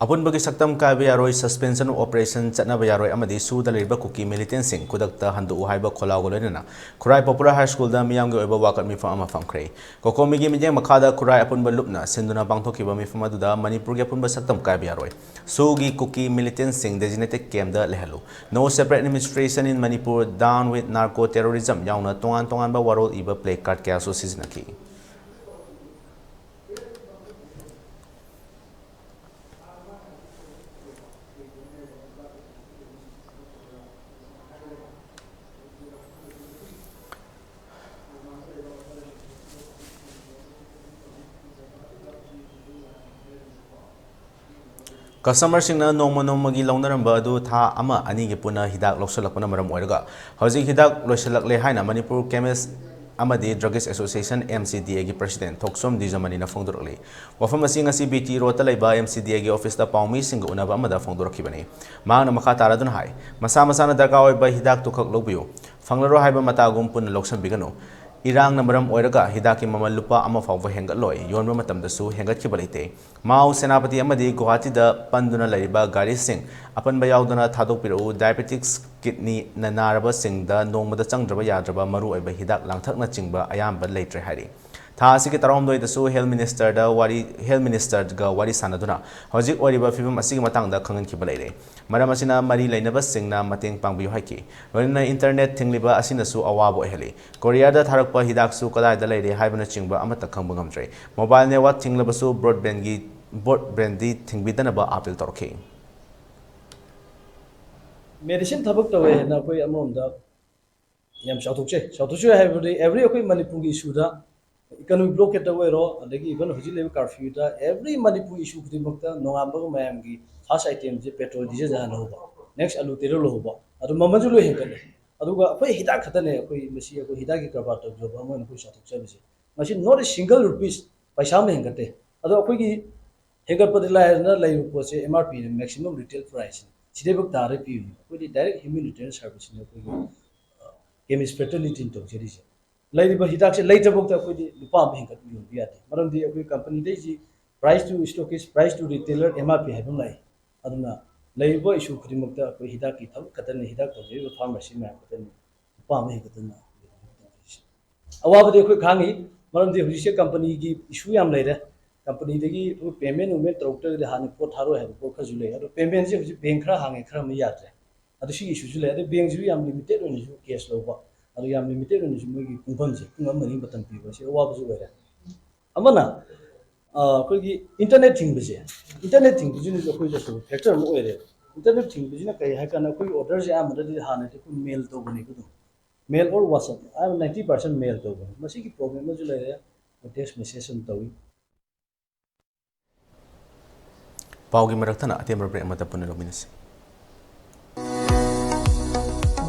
ꯑꯄꯨꯟꯕꯒꯤ ꯁꯛꯇꯝ ꯀꯥꯏꯕ ꯌꯥꯔꯣꯏ, suspension of operation ꯆꯠꯅꯕ ꯌꯥꯔꯣꯏ ꯑꯃꯗꯤ ꯁꯨꯗ ꯂꯩꯔꯤꯕ ꯀꯨꯀꯤ militantꯁꯤꯡ ꯈꯨꯗꯛꯇ ꯍꯟꯗꯣꯛꯎ ꯍꯥꯏꯕ ꯈꯣꯜꯂꯥꯎꯒ ꯂꯣꯏꯅꯅ ꯈꯨꯔꯥꯏ Popular High Schoolꯗ ꯃꯤꯌꯥꯝꯒꯤ ꯑꯣꯏꯕ ꯋꯥꯀꯠ ꯃꯤꯐꯝ ꯑꯃ ꯐꯝꯈ꯭ꯔꯦ꯫ ꯀꯣꯀꯣꯃꯤꯒꯤ ꯃꯤꯠꯌꯦꯡ ꯃꯈꯥꯗ ꯈꯨꯔꯥꯏ ꯑꯄꯨꯟꯕ ꯂꯨꯞꯅ ꯁꯤꯟꯗꯨꯅ ꯄꯥꯡꯊꯣꯛꯈꯤꯕ ꯃꯤꯐꯝ ꯑꯗꯨꯗ ꯃꯅꯤꯄꯨꯔꯒꯤ ꯑꯄꯨꯟꯕ ꯁꯛꯇꯝ ꯀꯥꯏꯕ ꯌꯥꯔꯣꯏ, ꯁꯨꯒꯤ ꯀꯨꯀꯤ militantꯁꯤꯡ designated campꯇ ꯂꯩꯍꯜꯂꯨ, No separate administration in Manipur, Down with narco terrorism ꯌꯥꯎꯅ ꯇꯣꯉꯥꯟ ꯇꯣꯉꯥꯟꯕ ꯋꯥꯔꯣꯜ ꯏꯕ placard ꯀꯌꯥꯁꯨ ꯁꯤꯖꯤꯟꯅꯈꯤ꯫ Customerꯁꯤꯡꯅ ꯅꯣꯡꯃ ꯅꯣꯡꯃꯒꯤ ꯂꯧꯅꯔꯝꯕ ꯑꯗꯨ ꯊꯥ ꯑꯃ ꯑꯅꯤꯒꯤ ꯄꯨꯟꯅ ꯍꯤꯗꯥꯛ ꯂꯧꯁꯤꯜꯂꯛꯄꯅ ꯃꯔꯝ ꯑꯣꯏꯔꯒ ꯍꯧꯖꯤꯛ ꯍꯤꯗꯥꯛ ꯂꯣꯏꯁꯤꯜꯂꯛꯂꯦ ꯍꯥꯏꯅ Manipur Chemist ꯑꯃꯗꯤ Druggist Association, MCDAꯒꯤ president ꯊꯣꯛꯆꯣꯝ ꯗꯤꯖꯃꯅꯤꯅ ꯐꯣꯡꯗꯣꯔꯛꯂꯤ꯫ ꯋꯥꯐꯝ ꯑꯁꯤ ꯉꯁꯤ BT Roadꯇ ꯂꯩꯕ MCDAꯒꯤ officeꯇ ꯄꯥꯎꯃꯤꯁꯤꯡꯒ ꯎꯅꯕ ꯑꯃꯗ ꯐꯣꯡꯗꯣꯔꯛꯈꯤꯕꯅꯤ꯫ ꯃꯍꯥꯛꯅ ꯃꯈꯥ ꯇꯥꯔꯗꯨꯅ ꯍꯥꯏ, ꯃꯁꯥ ꯃꯁꯥꯅ ꯗꯔꯀꯥꯔ ꯑꯣꯏꯕ ꯍꯤꯗꯥꯛꯇꯨꯈꯛ ꯂꯧꯕꯤꯌꯨ, ꯐꯪꯂꯔꯣꯏ ꯍꯥꯏꯕ ꯃꯇꯥꯒꯨꯝ ꯄꯨꯟꯅ ꯂꯧꯁꯤꯟꯕꯤꯒꯅꯨ꯫ ꯏꯔꯥꯡꯅ ꯃꯔꯝ ꯑꯣꯏꯔꯒ ꯍꯤꯗꯥꯛꯀꯤ ꯃꯃꯜ ꯂꯨꯄꯥ ꯑꯃ ꯐꯥꯎꯕ ꯍꯦꯟꯒꯠꯂꯣꯏ, ꯌꯣꯟꯕ ꯃꯇꯝꯗꯁꯨ ꯍꯦꯟꯒꯠꯈꯤꯕ ꯂꯩꯇꯦ꯫ ꯃꯥꯎ, ꯁꯦꯅꯥꯄꯇꯤ ꯑꯃꯗꯤ ꯒꯨꯋꯥꯍꯥꯇꯤꯗ ꯄꯟꯗꯨꯅ ꯂꯩꯔꯤꯕ ꯒꯥꯔꯤꯁꯤꯡ ꯑꯄꯟꯕ ꯌꯥꯎꯗꯅ ꯊꯥꯗꯣꯛꯄꯤꯔꯛꯎ, diabetics, kidneyꯅ ꯅꯥꯔꯕꯁꯤꯡꯗ ꯅꯣꯡꯃꯗ ꯆꯪꯗ꯭ꯔꯕ ꯌꯥꯗ꯭ꯔꯕ ꯃꯔꯨꯑꯣꯏꯕ ꯍꯤꯗꯥꯛ ꯂꯥꯡꯊꯛꯅꯆꯤꯡꯕ ꯑꯌꯥꯝꯕ ꯂꯩꯇ꯭ꯔꯦ ꯍꯥꯏꯔꯤ꯫ ꯊꯥ ꯑꯁꯤꯒꯤ ꯇꯔꯥꯍꯨꯝꯗꯣꯏꯗꯁꯨ ꯍꯦꯜꯊ ꯃꯤꯅꯤꯁꯇꯔꯗ ꯋꯥꯔꯤ ꯍꯦꯜꯊ ꯃꯤꯅꯤꯁꯇꯔꯒ ꯋꯥꯔꯤ ꯁꯥꯟꯅꯗꯨꯅ ꯍꯧꯖꯤꯛ ꯑꯣꯏꯔꯤꯕ ꯐꯤꯕꯝ ꯑꯁꯤꯒꯤ ꯃꯇꯥꯡꯗ ꯈꯪꯍꯟꯈꯤꯕ ꯂꯩꯔꯦ꯫ ꯃꯔꯝ ꯑꯁꯤꯅ ꯃꯔꯤ ꯂꯩꯅꯕꯁꯤꯡꯅ ꯃꯇꯦꯡ ꯄꯥꯡꯕꯤꯌꯨ ꯍꯥꯏꯈꯤ꯫ ꯂꯣꯏꯅꯅ ꯏꯟꯇꯔꯅꯦꯠ ꯊꯤꯡꯂꯤꯕ ꯑꯁꯤꯅꯁꯨ ꯑꯋꯥꯕ ꯑꯣꯏꯍꯜꯂꯤ꯫ ꯀꯣꯔꯤꯌꯥꯗ ꯊꯥꯔꯛꯄ ꯍꯤꯗꯥꯛꯁꯨ ꯀꯗꯥꯏꯗ ꯂꯩꯔꯦ ꯍꯥꯏꯕꯅꯆꯤꯡꯕ ꯑꯃꯠꯇ ꯈꯪꯕ ꯉꯝꯗ꯭ꯔꯦ꯫ ꯃꯣꯕꯥꯏꯜ ꯅꯦꯠꯋꯥꯛ ꯊꯤꯡꯂꯕꯁꯨ ꯕ꯭ꯔꯣꯗꯕꯦꯟꯒꯤ ꯕ꯭ꯔꯣꯗꯕꯦꯟꯗꯤ ꯊꯤꯡꯕꯤꯗꯅꯕ ꯑꯥꯄꯤꯜ ꯇꯧꯔꯛꯈꯤ꯫ ꯃꯦꯗꯤꯁꯤꯟ ꯊꯕꯛ ꯇꯧꯋꯦ ꯍꯥꯏꯅ ꯑꯩꯈꯣꯏ ꯑꯃꯔꯣꯝꯗ ꯌꯥꯝ ꯆꯥꯎꯊꯣꯛꯆꯩ꯫ ꯆꯥꯎꯊꯣꯛꯆꯩ ꯍꯥꯏꯕꯗꯤ every ꯑꯩꯈꯣꯏ ꯃꯅꯤꯄꯨꯔꯒꯤ ꯏꯁꯨꯗ ꯏꯀꯣꯅꯣꯃꯤꯛ ꯕ꯭ꯂꯣꯀꯦꯠꯇ ꯑꯣꯏꯔꯣ, ꯑꯗꯒꯤ even ꯍꯧꯖꯤꯛ ꯂꯩꯔꯤꯕ ꯀꯥꯔꯐ꯭ꯌꯨꯗ every ꯃꯅꯤꯄꯨꯔ ꯏꯁꯨ ꯈꯨꯗꯤꯡꯃꯛꯇ ꯅꯣꯡꯉꯥꯟꯕꯒ ꯃꯌꯥꯝꯒꯤ ꯐꯥꯔꯁ ꯑꯥꯏꯇꯦꯝꯁꯦ ꯄꯦꯇ꯭ꯔꯣꯜ ꯗꯤꯖꯜꯁꯦ ꯍꯥꯟꯅ ꯂꯧꯍꯧꯕ, ꯅꯦꯛꯁ ꯑꯂꯨ ꯇꯦꯔꯣꯜ ꯂꯧꯍꯧꯕ, ꯑꯗꯨ ꯃꯃꯜꯁꯨ ꯂꯣꯏ ꯍꯦꯟꯒꯠꯂꯦ꯫ ꯑꯗꯨꯒ ꯑꯩꯈꯣꯏ ꯍꯤꯗꯥꯛ ꯈꯛꯇꯅꯦ, ꯑꯩꯈꯣꯏ ꯃꯁꯤ ꯑꯩꯈꯣꯏ ꯍꯤꯗꯥꯛꯀꯤ ꯀꯔꯕꯥꯔ ꯇꯧꯖꯕ ꯑꯃ ꯑꯣꯏꯅ ꯑꯩꯈꯣꯏ ꯆꯥꯎꯊꯣꯛꯆꯕꯁꯦ꯫ ꯃꯁꯤ not a single rupees ꯄꯩꯁꯥ ꯑꯃ ꯍꯦꯟꯒꯠꯇꯦ꯫ ꯑꯗꯣ ꯑꯩꯈꯣꯏꯒꯤ ꯍꯦꯟꯒꯠꯄꯗꯤ ꯂꯥꯏꯔꯗꯅ ꯂꯩꯔꯤꯕ ꯄꯣꯠꯁꯦ ꯑꯦꯝ ꯑꯥꯔ ꯄꯤꯅ ꯃꯦꯛꯁꯤꯃꯝ ꯔꯤꯇꯦꯜ ꯄ꯭ꯔꯥꯏꯁꯁꯦ ꯁꯤꯗꯩꯐꯥꯎ ꯇꯥꯔ ꯄꯤꯕꯅꯤ꯫ ꯑꯩꯈꯣꯏꯗꯤ ꯗꯥꯏꯔꯦꯛ ꯍ꯭ꯌꯨꯃꯦꯅꯤꯇꯦꯔꯤꯌꯟ ꯁꯥꯔꯚꯤꯁꯁꯤꯅ ꯑꯩꯈꯣꯏꯒꯤ ꯀꯦꯃꯤꯁ ꯐ꯭ꯔꯦꯇꯔꯅꯤꯇꯤꯅ ꯇꯧꯖꯔꯤꯁꯦ꯫ ꯂꯩꯔꯤꯕ ꯍꯤꯗꯥꯛꯁꯦ ꯂꯩꯇ꯭ꯔꯐꯥꯎꯗ ꯑꯩꯈꯣꯏꯗꯤ ꯂꯨꯄꯥ ꯑꯃ ꯍꯦꯟꯒꯠ ꯌꯣꯟꯕ ꯌꯥꯗꯦ꯫ ꯃꯔꯝꯗꯤ ꯑꯩꯈꯣꯏ ꯀꯝꯄꯅꯤꯗꯩꯁꯤ price to stockist, price to retailer, M R P ꯍꯥꯏꯕ ꯑꯃ ꯂꯥꯛꯏ꯫ ꯑꯗꯨꯅ ꯂꯩꯔꯤꯕ ꯏꯁꯨ ꯈꯨꯗꯤꯡꯃꯛꯇ ꯑꯩꯈꯣꯏ ꯍꯤꯗꯥꯛꯀꯤ ꯊꯕꯛ ꯈꯛꯇꯅꯤ, ꯍꯤꯗꯥꯛ ꯇꯧꯖꯔꯤꯕ ꯐꯥꯔꯃꯥꯁꯤ ꯃꯌꯥꯝ ꯈꯛꯇꯅꯤ ꯂꯨꯄꯥ ꯑꯃ ꯍꯦꯟꯒꯠꯇꯅ ꯇꯧꯖꯔꯤꯁꯦ꯫ ꯑꯋꯥꯕꯗꯤ ꯑꯩꯈꯣꯏ ꯈꯥꯡꯉꯤ, ꯃꯔꯝꯗꯤ ꯍꯧꯖꯤꯛꯁꯦ ꯀꯝꯄꯅꯤꯒꯤ ꯏꯁꯨ ꯌꯥꯝ ꯂꯩꯔꯦ꯫ ꯀꯝꯄꯅꯤꯗꯒꯤ ꯑꯩꯈꯣꯏ ꯄꯦꯃꯦꯟ ꯅꯨꯃꯦꯟ ꯇꯧꯔꯛꯇ꯭ꯔꯒꯗꯤ ꯍꯥꯟꯅ ꯄꯣꯠ ꯊꯥꯔꯣꯏ ꯍꯥꯏꯕ ꯄꯣꯠ ꯈꯔꯁꯨ ꯂꯩ꯫ ꯑꯗꯣ ꯄꯦꯃꯦꯟꯁꯦ ꯍꯧꯖꯤꯛ ꯕꯦꯡ ꯈꯔ ꯍꯥꯡꯉꯦ, ꯈꯔ ꯑꯃ ꯌꯥꯗ꯭ꯔꯦ꯫ ꯑꯗꯨ ꯁꯤꯒꯤ ꯏꯁꯨꯁꯨ ꯂꯩ꯫ ꯑꯗꯨ ꯕꯦꯡꯁꯤꯁꯨ ꯌꯥꯝ ꯂꯤꯃꯤꯇꯦꯠ ꯑꯣꯏꯅꯁꯨ ꯀꯦꯁ ꯂꯧꯕ, ꯑꯗꯨ ꯌꯥꯝ ꯂꯤꯃꯤꯇꯦꯠ ꯑꯣꯏꯅꯁꯨ ꯃꯣꯏꯒꯤ ꯄꯨꯡꯐꯝꯁꯦ ꯄꯨꯡ ꯑꯃ ꯑꯅꯤ ꯃꯇꯝ ꯄꯤꯕ, ꯁꯤ ꯑꯋꯥꯕꯁꯨ ꯑꯣꯏꯔꯦ꯫ ꯑꯃꯅ ꯑ, ꯑꯩꯈꯣꯏꯒꯤ ꯏꯟꯇꯔꯅꯦꯠ ꯊꯤꯡꯕꯁꯦ, ꯏꯟꯇꯔꯅꯦꯠ ꯊꯤꯡꯕꯁꯤꯅꯁꯨ ꯑꯩꯈꯣꯏꯗ ꯑꯆꯧꯕ ꯐꯦꯛꯇꯔ ꯑꯃ ꯑꯣꯏꯔꯦꯕ꯫ ꯏꯟꯇꯔꯅꯦꯠ ꯊꯤꯡꯕꯁꯤꯅ ꯀꯔꯤ ꯍꯥꯏ ꯀꯥꯟꯗ ꯑꯩꯈꯣꯏꯒꯤ ꯑꯣꯔꯗꯔꯁꯦ ꯑꯌꯥꯝꯕꯅꯗꯤ ꯍꯥꯟꯅꯗꯤ ꯑꯩꯈꯣꯏ ꯃꯦꯜ ꯇꯧꯕꯅꯦꯕ ꯑꯗꯨꯝ, ꯃꯦꯜ ꯑꯣꯔ ꯋꯥꯆꯞ, ꯑꯌꯥꯝꯕ ꯅꯥꯏꯟꯇꯤ ꯄꯥꯔꯁꯦꯟ ꯃꯦꯜ ꯇꯧꯕꯅꯦ꯫ ꯃꯁꯤꯒꯤ ꯄ꯭ꯔꯣꯕ꯭ꯂꯦꯝ ꯑꯃꯁꯨ ꯂꯩꯔꯦ, ꯇꯦꯛꯁ ꯃꯦꯁꯦꯖ ꯑꯃ ꯇꯧꯏ꯫ ꯄꯥꯎꯒꯤ ꯃꯔꯛ ꯊꯠꯅ ꯑꯇꯦꯟꯕ ꯕ꯭ꯔꯦꯛ ꯑꯃꯠꯇ ꯄꯨꯟꯅ ꯂꯧꯃꯤꯟꯅꯁꯤ꯫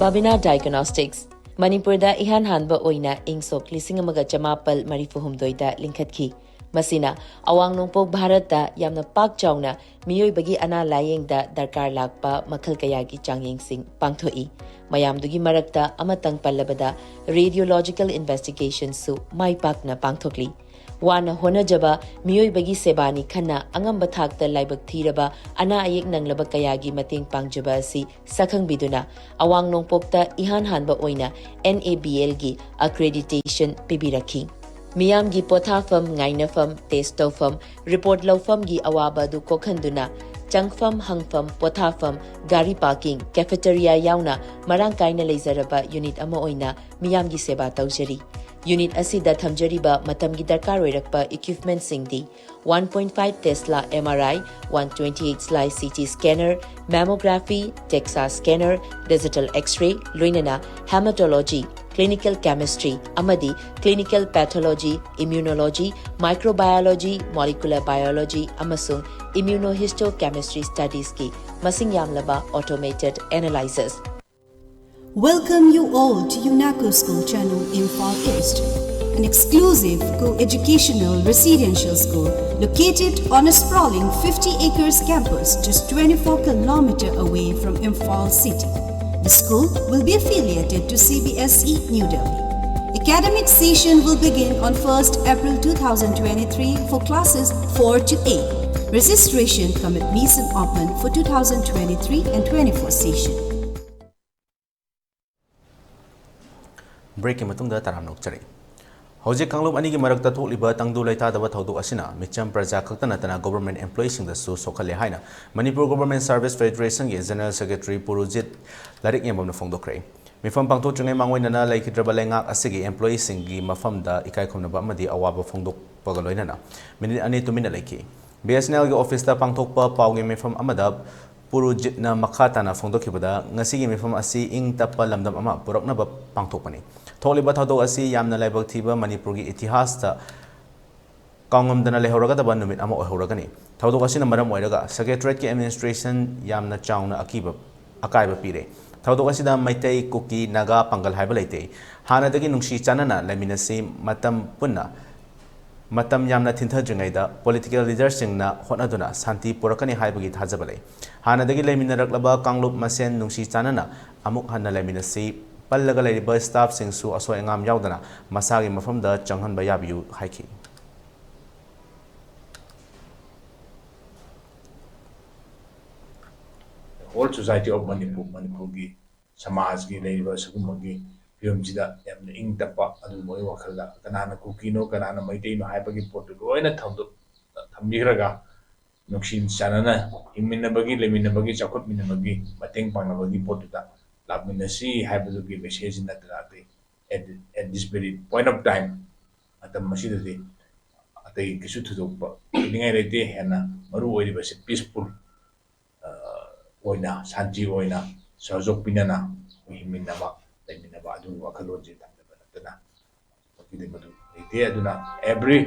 ꯕꯥꯕꯤꯅꯥ ꯗꯥꯏꯒꯅꯣꯁꯇꯤꯛꯁ ꯃꯅꯤꯄꯨꯔꯗ ꯏꯍꯥꯟ ꯍꯥꯟꯕ ꯑꯣꯏꯅ ꯏꯪ ꯁꯣꯛ ꯂꯤꯁꯤꯡ ꯑꯃꯒ ꯆꯃꯥꯄꯜ ꯃꯔꯤꯐꯨ ꯍꯨꯝꯗꯣꯏꯗ ꯂꯤꯡꯈꯠꯈꯤ꯫ ꯃꯁꯤꯅ ꯑꯋꯥꯡ ꯅꯣꯡꯄꯣꯛ ꯚꯥꯔꯠꯇ ꯌꯥꯝꯅ ꯄꯥꯛ ꯆꯥꯎꯅ ꯃꯤꯑꯣꯏꯕꯒꯤ ꯑꯅꯥ ꯂꯥꯌꯦꯡꯗ ꯗꯔꯀꯥꯔ ꯂꯥꯛꯄ ꯃꯈꯜ ꯀꯌꯥꯒꯤ ꯆꯥꯡꯌꯦꯡꯁꯤꯡ ꯄꯥꯡꯊꯣꯛꯏ꯫ ꯃꯌꯥꯝꯗꯨꯒꯤ ꯃꯔꯛꯇ ꯑꯃꯇꯪ ꯄꯜꯂꯕꯗ ꯔꯦꯗꯤꯑꯣꯂꯣꯖꯤꯀꯦꯜ ꯏꯟꯚꯦꯁꯇꯤꯒꯦꯁꯟꯁꯨ ꯃꯥꯏ ꯄꯥꯛꯅ ꯄꯥꯡꯊꯣꯛꯂꯤ꯫ ꯋꯥꯅ ꯍꯣꯠꯅꯖꯕ ꯃꯤꯑꯣꯏꯕꯒꯤ ꯁꯦꯕꯥꯅꯤ ꯈꯟꯅ ꯑꯉꯝꯕ ꯊꯥꯛꯇ ꯂꯥꯏꯕꯛ ꯊꯤꯔꯕ ꯑꯅꯥ ꯑꯌꯦꯛ ꯅꯪꯂꯕ ꯀꯌꯥꯒꯤ ꯃꯇꯦꯡ ꯄꯥꯡꯖꯕ ꯑꯁꯤ ꯁꯛꯈꯪꯕꯤꯗꯨꯅ ꯑꯋꯥꯡ ꯅꯣꯡꯄꯣꯛꯇ ꯏꯍꯥꯟ ꯍꯥꯟꯕ ꯑꯣꯏꯅ NABLꯒꯤ accreditation ꯄꯤꯕꯤꯔꯛꯈꯤ꯫ ꯃꯤꯌꯥꯝꯒꯤ ꯄꯣꯊꯥꯐꯝ, ꯉꯥꯏꯅꯐꯝ, ꯇꯦꯁ ꯇꯧꯐꯝ, ꯔꯤꯄꯣꯔꯠ ꯂꯧꯐꯝꯒꯤ ꯑꯋꯥꯕ ꯑꯗꯨ ꯀꯣꯛꯍꯟꯗꯨꯅ ꯆꯪꯐꯝ, ꯍꯪꯐꯝ, ꯄꯣꯊꯥꯐꯝ, ꯒꯥꯔꯤ ꯄꯥꯔꯀꯤꯡ, ꯀꯦꯐꯦꯇꯦꯔꯤꯌꯥ ꯌꯥꯎꯅ ꯃꯔꯥꯡ ꯀꯥꯏꯅ ꯂꯩꯖꯔꯕ ꯌꯨꯅꯤꯠ ꯑꯃ ꯑꯣꯏꯅ ꯃꯤꯌꯥꯝꯒꯤ ꯁꯦꯕꯥ ꯇꯧꯖꯔꯤ꯫ ꯌꯨꯅꯤꯠ ꯑꯁꯤꯗ ꯊꯝꯖꯔꯤꯕ ꯃꯇꯝꯒꯤ ꯗꯔꯀꯥꯔ ꯑꯣꯏꯔꯛꯄ ꯏꯀ꯭ꯋꯤꯞꯃꯦꯟꯠꯁꯤꯡꯗꯤ: one point five Tesla M R I, one twenty-eight slice C T scanner, mammography, DEXA scanner, digital X-ray, ꯂꯣꯏꯅꯅ hematology, clinical chemistry ꯑꯃꯗꯤ clinical pathology, immunology, microbiology, molecular biology ꯑꯃꯁꯨꯡ immunohistochemistry studiesꯀꯤ ꯃꯁꯤꯡ ꯌꯥꯝꯂꯕ automated analyzers꯫ Welcome you all to UNACO School Channel, Imphal East, an exclusive co-educational residential school located on a sprawling fifty acres campus just twenty-four kilometer away from Imphal city. The school will be affiliated to C B S E New Delhi. Academic session will begin on first April two thousand twenty-three for classes four to eight. Registration cum admission open for two thousand twenty-three and twenty-four session. ꯕ꯭ꯔꯦꯛꯀꯤ ꯃꯇꯨꯡꯗ ꯇꯔꯥꯝꯅ ꯑꯣꯛꯆꯔꯤ꯫ ꯍꯧꯖꯤꯛ ꯀꯥꯡꯂꯨꯞ ꯑꯅꯤꯒꯤ ꯃꯔꯛꯇ ꯊꯣꯛꯂꯤꯕ ꯇꯪꯗꯨ ꯂꯩꯇꯥꯗꯕ ꯊꯧꯗꯣꯛ ꯑꯁꯤꯅ ꯃꯤꯆꯝ ꯄ꯭ꯔꯖꯥ ꯈꯛꯇ ꯅꯠꯇꯅ ꯒꯣꯚꯔꯟꯃꯦꯟꯠ ꯑꯦꯝꯄ꯭ꯂꯣꯌꯤꯁꯤꯡꯗꯁꯨ ꯁꯣꯛꯍꯜꯂꯦ ꯍꯥꯏꯅ ꯃꯅꯤꯄꯨꯔ ꯒꯣꯚꯔꯟꯃꯦꯟꯠ ꯁꯔꯚꯤꯁ ꯐꯦꯗꯔꯦꯁꯟꯒꯤ ꯖꯦꯅꯔꯦꯜ ꯁꯦꯀ꯭ꯔꯦꯇꯔꯤ ꯄꯨꯔꯨꯖꯤꯠ ꯂꯥꯏꯔꯤꯛ ꯌꯦꯡꯕꯝꯅ ꯐꯣꯡꯗꯣꯛꯈ꯭ꯔꯦ꯫ ꯃꯤꯐꯝ ꯄꯥꯡꯊꯣꯛꯇ꯭ꯔꯤꯉꯩ ꯃꯥꯡꯑꯣꯏꯅꯅ ꯂꯩꯈꯤꯗ꯭ꯔꯕ ꯂꯩꯉꯥꯛ ꯑꯁꯤꯒꯤ ꯑꯦꯝꯄ꯭ꯂꯣꯌꯤꯁꯤꯡꯒꯤ ꯃꯐꯝꯗ ꯏꯀꯥꯏ ꯈꯨꯝꯅꯕ ꯑꯃꯗꯤ ꯑꯋꯥꯕ ꯐꯣꯡꯗꯣꯛꯄꯒ ꯂꯣꯏꯅꯅ ꯃꯤꯅꯤꯠ ꯑꯅꯤ ꯇꯨꯃꯤꯟꯅ ꯂꯩꯈꯤ꯫ ꯕꯤ ꯑꯦꯁ ꯑꯦꯟ ꯑꯦꯜꯒꯤ ꯑꯣꯐꯤꯁꯇ ꯄꯥꯡꯊꯣꯛꯄ ꯄꯥꯎꯒꯤ ꯃꯤꯐꯝ ꯑꯃꯗ ꯄꯨꯔꯨꯖꯤꯠꯅ ꯃꯈꯥ ꯇꯥꯅ ꯐꯣꯡꯗꯣꯛꯈꯤꯕꯗ, ꯉꯁꯤꯒꯤ ꯃꯤꯐꯝ ꯑꯁꯤ ꯏꯪ ꯇꯞꯄ ꯂꯝꯗꯝ ꯑꯃ ꯄꯨꯔꯛꯅꯕ ꯄꯥꯡꯊꯣꯛꯄꯅꯤ꯫ ꯊꯣꯛꯂꯤꯕ ꯊꯧꯗꯣꯛ ꯑꯁꯤ ꯌꯥꯝꯅ ꯂꯥꯏꯕꯛ ꯊꯤꯕ ꯃꯅꯤꯄꯨꯔꯒꯤ ꯏꯇꯤꯍꯥꯁꯇ ꯀꯥꯎꯉꯝꯗꯅ ꯂꯩꯍꯧꯔꯒꯗꯕ ꯅꯨꯃꯤꯠ ꯑꯃ ꯑꯣꯏꯍꯧꯔꯒꯅꯤ꯫ ꯊꯧꯗꯣꯛ ꯑꯁꯤꯅ ꯃꯔꯝ ꯑꯣꯏꯔꯒ ꯁꯦꯀ꯭ꯔꯦꯇꯔꯤꯌꯦꯠꯀꯤ ꯑꯦꯗꯃꯤꯅꯤꯁꯇ꯭ꯔꯦꯁꯟ ꯌꯥꯝꯅ ꯆꯥꯎꯅ ꯑꯀꯤꯕ, ꯑꯀꯥꯏꯕ ꯄꯤꯔꯦ꯫ ꯊꯧꯗꯣꯛ ꯑꯁꯤꯗ ꯃꯩꯇꯩ, ꯀꯨꯀꯤ, ꯅꯥꯒꯥ, ꯄꯥꯡꯒꯜ ꯍꯥꯏꯕ ꯂꯩꯇꯦ꯫ ꯍꯥꯟꯅꯗꯒꯤ ꯅꯨꯡꯁꯤ ꯆꯥꯟꯅꯅ ꯂꯩꯃꯤꯟꯅꯁꯤ, ꯃꯇꯝ ꯄꯨꯟꯅ ꯃꯇꯝ ꯌꯥꯝꯅ ꯊꯤꯟꯊꯗ꯭ꯔꯤꯉꯩꯗ ꯄꯣꯂꯤꯇꯤꯀꯦꯜ ꯂꯤꯗꯔꯁꯤꯡꯅ ꯍꯣꯠꯅꯗꯨꯅ ꯁꯥꯟꯇꯤ ꯄꯨꯔꯛꯀꯅꯤ ꯍꯥꯏꯕꯒꯤ ꯊꯥꯖꯕ ꯂꯩ꯫ ꯍꯥꯟꯅꯗꯒꯤ ꯂꯩꯃꯤꯟꯅꯔꯛꯂꯕ ꯀꯥꯡꯂꯨꯞ ꯃꯁꯦꯟ ꯅꯨꯡꯁꯤ ꯆꯥꯟꯅꯅ ꯑꯃꯨꯛ ꯍꯟꯅ ꯂꯩꯃꯤꯟꯅꯁꯤ, ꯄꯜꯂꯒ ꯂꯩꯔꯤꯕ ꯁ꯭ꯇꯥꯐꯁꯤꯡꯁꯨ ꯑꯁꯣꯏ ꯑꯉꯥꯝ ꯌꯥꯎꯗꯅ ꯃꯁꯥꯒꯤ ꯃꯐꯝꯗ ꯆꯪꯍꯟꯕ ꯌꯥꯕꯤꯌꯨ ꯍꯥꯏꯈꯤ꯫ Whole society of Manipur, ꯃꯅꯤꯄꯨꯔꯒꯤ ꯁꯃꯥꯖꯀꯤ ꯂꯩꯔꯤꯕ ꯁꯤꯒꯨꯝꯕꯒꯤ ꯐꯤꯕꯝꯁꯤꯗ ꯌꯥꯝꯅ ꯏꯪ ꯇꯞꯄ ꯑꯗꯨꯒꯨꯝꯕꯒꯤ ꯋꯥꯈꯜꯗ ꯀꯅꯥꯅ ꯀꯨꯀꯤꯅꯣ, ꯀꯅꯥꯅ ꯃꯩꯇꯩꯅꯣ ꯍꯥꯏꯕꯒꯤ ꯄꯣꯠꯇꯨ ꯂꯣꯏꯅ ꯊꯝꯗꯣꯛ-, ꯊꯝꯕꯤꯈ꯭ꯔꯒ ꯅꯨꯡꯁꯤ ꯆꯥꯟꯅꯅ ꯍꯤꯡꯃꯤꯟꯅꯕꯒꯤ, ꯂꯩꯃꯤꯟꯅꯕꯒꯤ, ꯆꯥꯎꯈꯠꯃꯤꯟꯅꯕꯒꯤ, ꯃꯇꯦꯡ ꯄꯥꯡꯅꯕꯒꯤ ꯄꯣꯠꯇꯨꯗ ꯂꯥꯛꯃꯤꯟꯅꯁꯤ ꯍꯥꯏꯕꯗꯨꯒꯤ message ꯅꯠꯇꯅ ꯑꯇꯩ at, at this very point of time ꯃꯇꯝ ꯑꯁꯤꯗꯗꯤ ꯑꯇꯩ ꯀꯩꯁꯨ ꯊꯣꯏꯗꯣꯛꯄ ꯇꯧꯅꯤꯡꯉꯥꯏ ꯂꯩꯇꯦ꯫ ꯍꯦꯟꯅ ꯃꯔꯨ ꯑꯣꯏꯔꯤꯕꯁꯤ peaceful ꯑꯣꯏꯅ, ꯁꯥꯟꯇꯤ ꯑꯣꯏꯅ, ꯁꯍꯖꯣꯛ ꯄꯤꯅꯅ ꯑꯩꯈꯣꯏ ꯍꯤꯡꯃꯤꯟꯅꯕ, ꯂꯩꯃꯤꯟꯅꯕ ꯑꯗꯨꯒꯤ ꯋꯥꯈꯜꯂꯣꯟꯁꯤ ꯊꯝꯖꯕ ꯅꯠꯇꯅ ꯃꯗꯨ ꯂꯩꯇꯦ꯫ ꯑꯗꯨꯅ every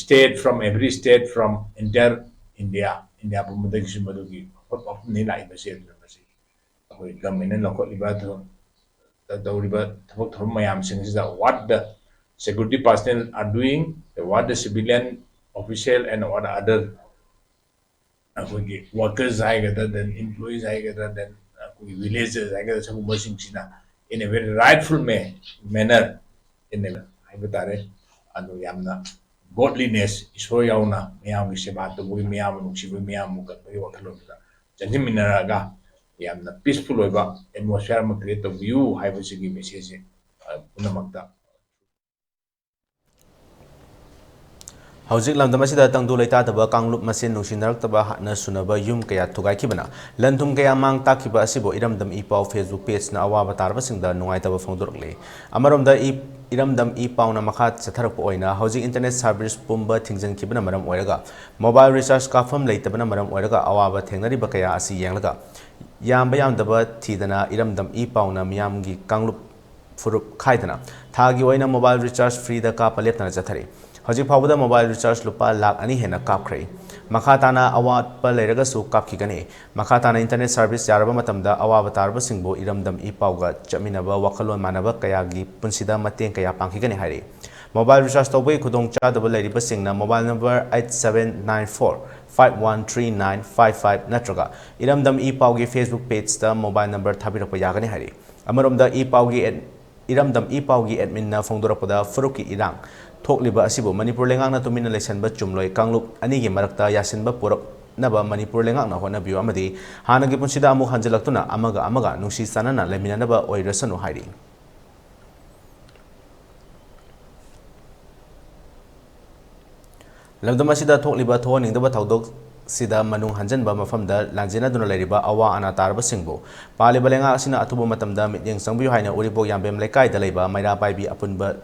state, from every state, from entire India, India ꯄꯨꯝꯕꯗꯒꯤꯁꯨ ꯃꯗꯨꯒꯤ ꯋꯥꯐꯝꯅꯤ ꯂꯥꯛꯏꯕꯁꯦ꯫ ꯑꯗꯨꯅ ꯃꯁꯤ ꯑꯩꯈꯣꯏ government ꯅ ꯂꯧꯈꯠꯂꯤꯕ ꯑꯗꯨ ꯇꯧꯔꯤꯕ ꯊꯕꯛ ꯊꯧꯔꯝ ꯃꯌꯥꯝꯁꯤꯡꯁꯤꯗ what the security personnel are doing, what the civilian official and what other ꯑꯩꯈꯣꯏꯒꯤ workers ꯍꯥꯏꯒꯗ꯭ꯔꯥ, then employees ꯍꯥꯏꯒꯗ꯭ꯔꯥ, then ꯑꯩꯈꯣꯏꯒꯤ villagers ꯍꯥꯏꯒꯗ꯭ꯔꯥ, ꯁꯤꯒꯨꯝꯕꯁꯤꯡꯁꯤꯅ in a very rightful ma-, manner, in a, ꯍꯥꯏꯕ ꯇꯥꯔꯦ, ꯑꯗꯨ ꯌꯥꯝꯅ godliness, ꯏꯁꯣꯔ ꯌꯥꯎꯅ ꯃꯌꯥꯝꯒꯤ ꯁꯦꯕꯥ ꯇꯧꯕꯒꯤ, ꯃꯌꯥꯝꯕꯨ ꯅꯨꯡꯁꯤꯕꯒꯤ, ꯃꯌꯥꯝꯕꯨ ꯀꯟꯕꯒꯤ ꯋꯥꯈꯜꯂꯣꯟꯗꯨꯗ ꯆꯪꯁꯤꯟꯃꯤꯟꯅꯔꯒ ꯌꯥꯝꯅ peaceful ꯑꯣꯏꯕ atmosphere ꯑꯃ create ꯇꯧꯕꯤꯌꯨ ꯍꯥꯏꯕꯁꯤꯒꯤ message ꯁꯦ, ꯑ, ꯄꯨꯝꯅꯃꯛꯇ꯫ ꯍꯧꯖꯤꯛ ꯂꯝꯗꯝ ꯑꯁꯤꯗ ꯇꯪꯗꯨ ꯂꯩꯇꯥꯗꯕ ꯀꯥꯡꯂꯨꯞ ꯃꯁꯦꯟ ꯅꯨꯡꯁꯤꯅꯔꯛꯇꯕ ꯍꯥꯠꯅ ꯁꯨꯅꯕ ꯌꯨꯝ ꯀꯌꯥ ꯊꯨꯒꯥꯏꯈꯤꯕꯅ ꯂꯟ ꯊꯨꯝ ꯀꯌꯥ ꯃꯥꯡ ꯇꯥꯛꯈꯤꯕ ꯑꯁꯤꯕꯨ ꯏꯔꯝꯗꯝ ꯏ ꯄꯥꯎ Facebook page ꯅ ꯑꯋꯥꯕ ꯇꯥꯔꯕꯁꯤꯡꯗ ꯅꯨꯡꯉꯥꯏꯇꯕ ꯐꯣꯡꯗꯣꯔꯛꯂꯤ꯫ ꯑꯃꯔꯣꯝꯗ ꯏ-, ꯏꯔꯝꯗꯝ ꯏ ꯄꯥꯎꯅ ꯃꯈꯥ ꯆꯠꯊꯔꯛꯄ ꯑꯣꯏꯅ ꯍꯧꯖꯤꯛ internet service ꯄꯨꯝꯕ ꯊꯤꯡꯖꯤꯟꯈꯤꯕꯅ ꯃꯔꯝ ꯑꯣꯏꯔꯒ mobile recharge ꯀꯥꯞꯐꯝ ꯂꯩꯇꯕꯅ ꯃꯔꯝ ꯑꯣꯏꯔꯒ ꯑꯋꯥꯕ ꯊꯦꯡꯅꯔꯤꯕ ꯀꯌꯥ ꯑꯁꯤ ꯌꯦꯡꯂꯒ ꯌꯥꯝꯕ ꯌꯥꯝꯗꯕ ꯊꯤꯗꯅ ꯏꯔꯝꯗꯝ ꯏ ꯄꯥꯎꯅ ꯃꯤꯌꯥꯝꯒꯤ ꯀꯥꯡꯂꯨꯞ ꯐꯨꯔꯨꯞ ꯈꯥꯏꯗꯅ ꯊꯥꯒꯤ ꯑꯣꯏꯅ mobile recharge free ꯗ ꯀꯥꯞꯄ ꯂꯦꯞꯇꯅ ꯆꯠꯊꯔꯤ꯫ ꯍꯧꯖꯤꯛ ꯐꯥꯎꯕꯗ mobile recharge ꯂꯨꯄꯥ ꯂꯥꯈ ꯑꯅꯤ ꯍꯦꯟꯅ ꯀꯥꯞꯈ꯭ꯔꯦ꯫ ꯃꯈꯥ ꯇꯥꯅ ꯑꯋꯥꯠꯄ ꯂꯩꯔꯒꯁꯨ ꯀꯥꯞꯈꯤꯒꯅꯤ꯫ ꯃꯈꯥ ꯇꯥꯅ internet service ꯌꯥꯔꯕ ꯃꯇꯝꯗ ꯑꯋꯥꯕ ꯇꯥꯔꯕꯁꯤꯡꯕꯨ ꯏꯔꯝꯗꯝ ꯏ ꯄꯥꯎꯒ ꯆꯠꯃꯤꯟꯅꯕ ꯋꯥꯈꯜꯂꯣꯟ ꯃꯥꯟꯅꯕ ꯀꯌꯥꯒꯤ ꯄꯨꯟꯁꯤꯗ ꯃꯇꯦꯡ ꯀꯌꯥ ꯄꯥꯡꯈꯤꯒꯅꯤ ꯍꯥꯏꯔꯤ꯫ Mobile recharge ꯇꯧꯕꯒꯤ ꯈꯨꯗꯣꯡꯆꯥꯗꯕ ꯂꯩꯔꯤꯕꯁꯤꯡꯅ mobile number eight seven nine four five one three nine five five ꯅꯠꯇ꯭ꯔꯒ ꯏꯔꯝꯗꯝ ꯏ ꯄꯥꯎꯒꯤ Facebook page ꯇ mobile number ꯊꯥꯕꯤꯔꯛꯄ ꯌꯥꯒꯅꯤ ꯍꯥꯏꯔꯤ꯫ ꯑꯃꯔꯣꯝꯗ ꯏ ꯄꯥꯎꯒꯤ ꯑꯦꯠ-, ꯏꯔꯝꯗꯝ ꯏ ꯄꯥꯎꯒꯤ admin ꯅ ꯐꯣꯡꯗꯣꯔꯛꯄꯗ ꯐꯨꯔꯨꯞꯀꯤ ꯏꯔꯥꯡ ꯊꯣꯛꯂꯤꯕ ꯑꯁꯤꯕꯨ ꯃꯅꯤꯄꯨꯔ ꯂꯩꯉꯥꯛꯅ ꯇꯨꯃꯤꯟꯅ ꯂꯩꯁꯟꯕ ꯆꯨꯝꯂꯣꯏ, ꯀꯥꯡꯂꯨꯞ ꯑꯅꯤꯒꯤ ꯃꯔꯛꯇ ꯌꯥꯁꯤꯟꯕ ꯄꯨꯔꯛ-, ꯅꯕ ꯃꯅꯤꯄꯨꯔ ꯂꯩꯉꯥꯛꯅ ꯍꯣꯠꯅꯕꯤꯌꯨ ꯑꯃꯗꯤ ꯍꯥꯟꯅꯒꯤ ꯄꯨꯟꯁꯤꯗ ꯑꯃꯨꯛ ꯍꯟꯖꯤꯜꯂꯛꯇꯨꯅ ꯑꯃꯒ ꯑꯃꯒ ꯅꯨꯡꯁꯤ ꯆꯥꯟꯅꯅ ꯂꯩꯃꯤꯟꯅꯅꯕ ꯑꯣꯏꯔꯁꯅꯨ ꯍꯥꯏꯔꯤ꯫ ꯂꯝꯗꯝ ꯑꯁꯤꯗ ꯊꯣꯛꯂꯤꯕ ꯊꯣꯛꯍꯟꯅꯤꯡꯗꯕ ꯊꯧꯗꯣꯛꯁꯤꯗ ꯃꯅꯨꯡ ꯍꯟꯖꯟꯕ ꯃꯐꯝꯗ ꯂꯥꯟꯖꯦꯟꯅꯗꯨꯅ ꯂꯩꯔꯤꯕ ꯑꯋꯥ ꯑꯅꯥ ꯇꯥꯔꯕꯁꯤꯡꯕꯨ ꯄꯥꯜꯂꯤꯕ ꯂꯩꯉꯥꯛ ꯑꯁꯤꯅ ꯑꯊꯨꯕ ꯃꯇꯝꯗ ꯃꯤꯠꯌꯦꯡ ꯆꯪꯕꯤꯌꯨ ꯍꯥꯏꯅ ꯎꯔꯤꯄꯣꯛ ꯌꯥꯝꯕꯦꯝ ꯂꯩꯀꯥꯏꯗ ꯂꯩꯕ ꯃꯩꯔꯥ ꯄꯥꯏꯕꯤ ꯑꯄꯨꯟꯕ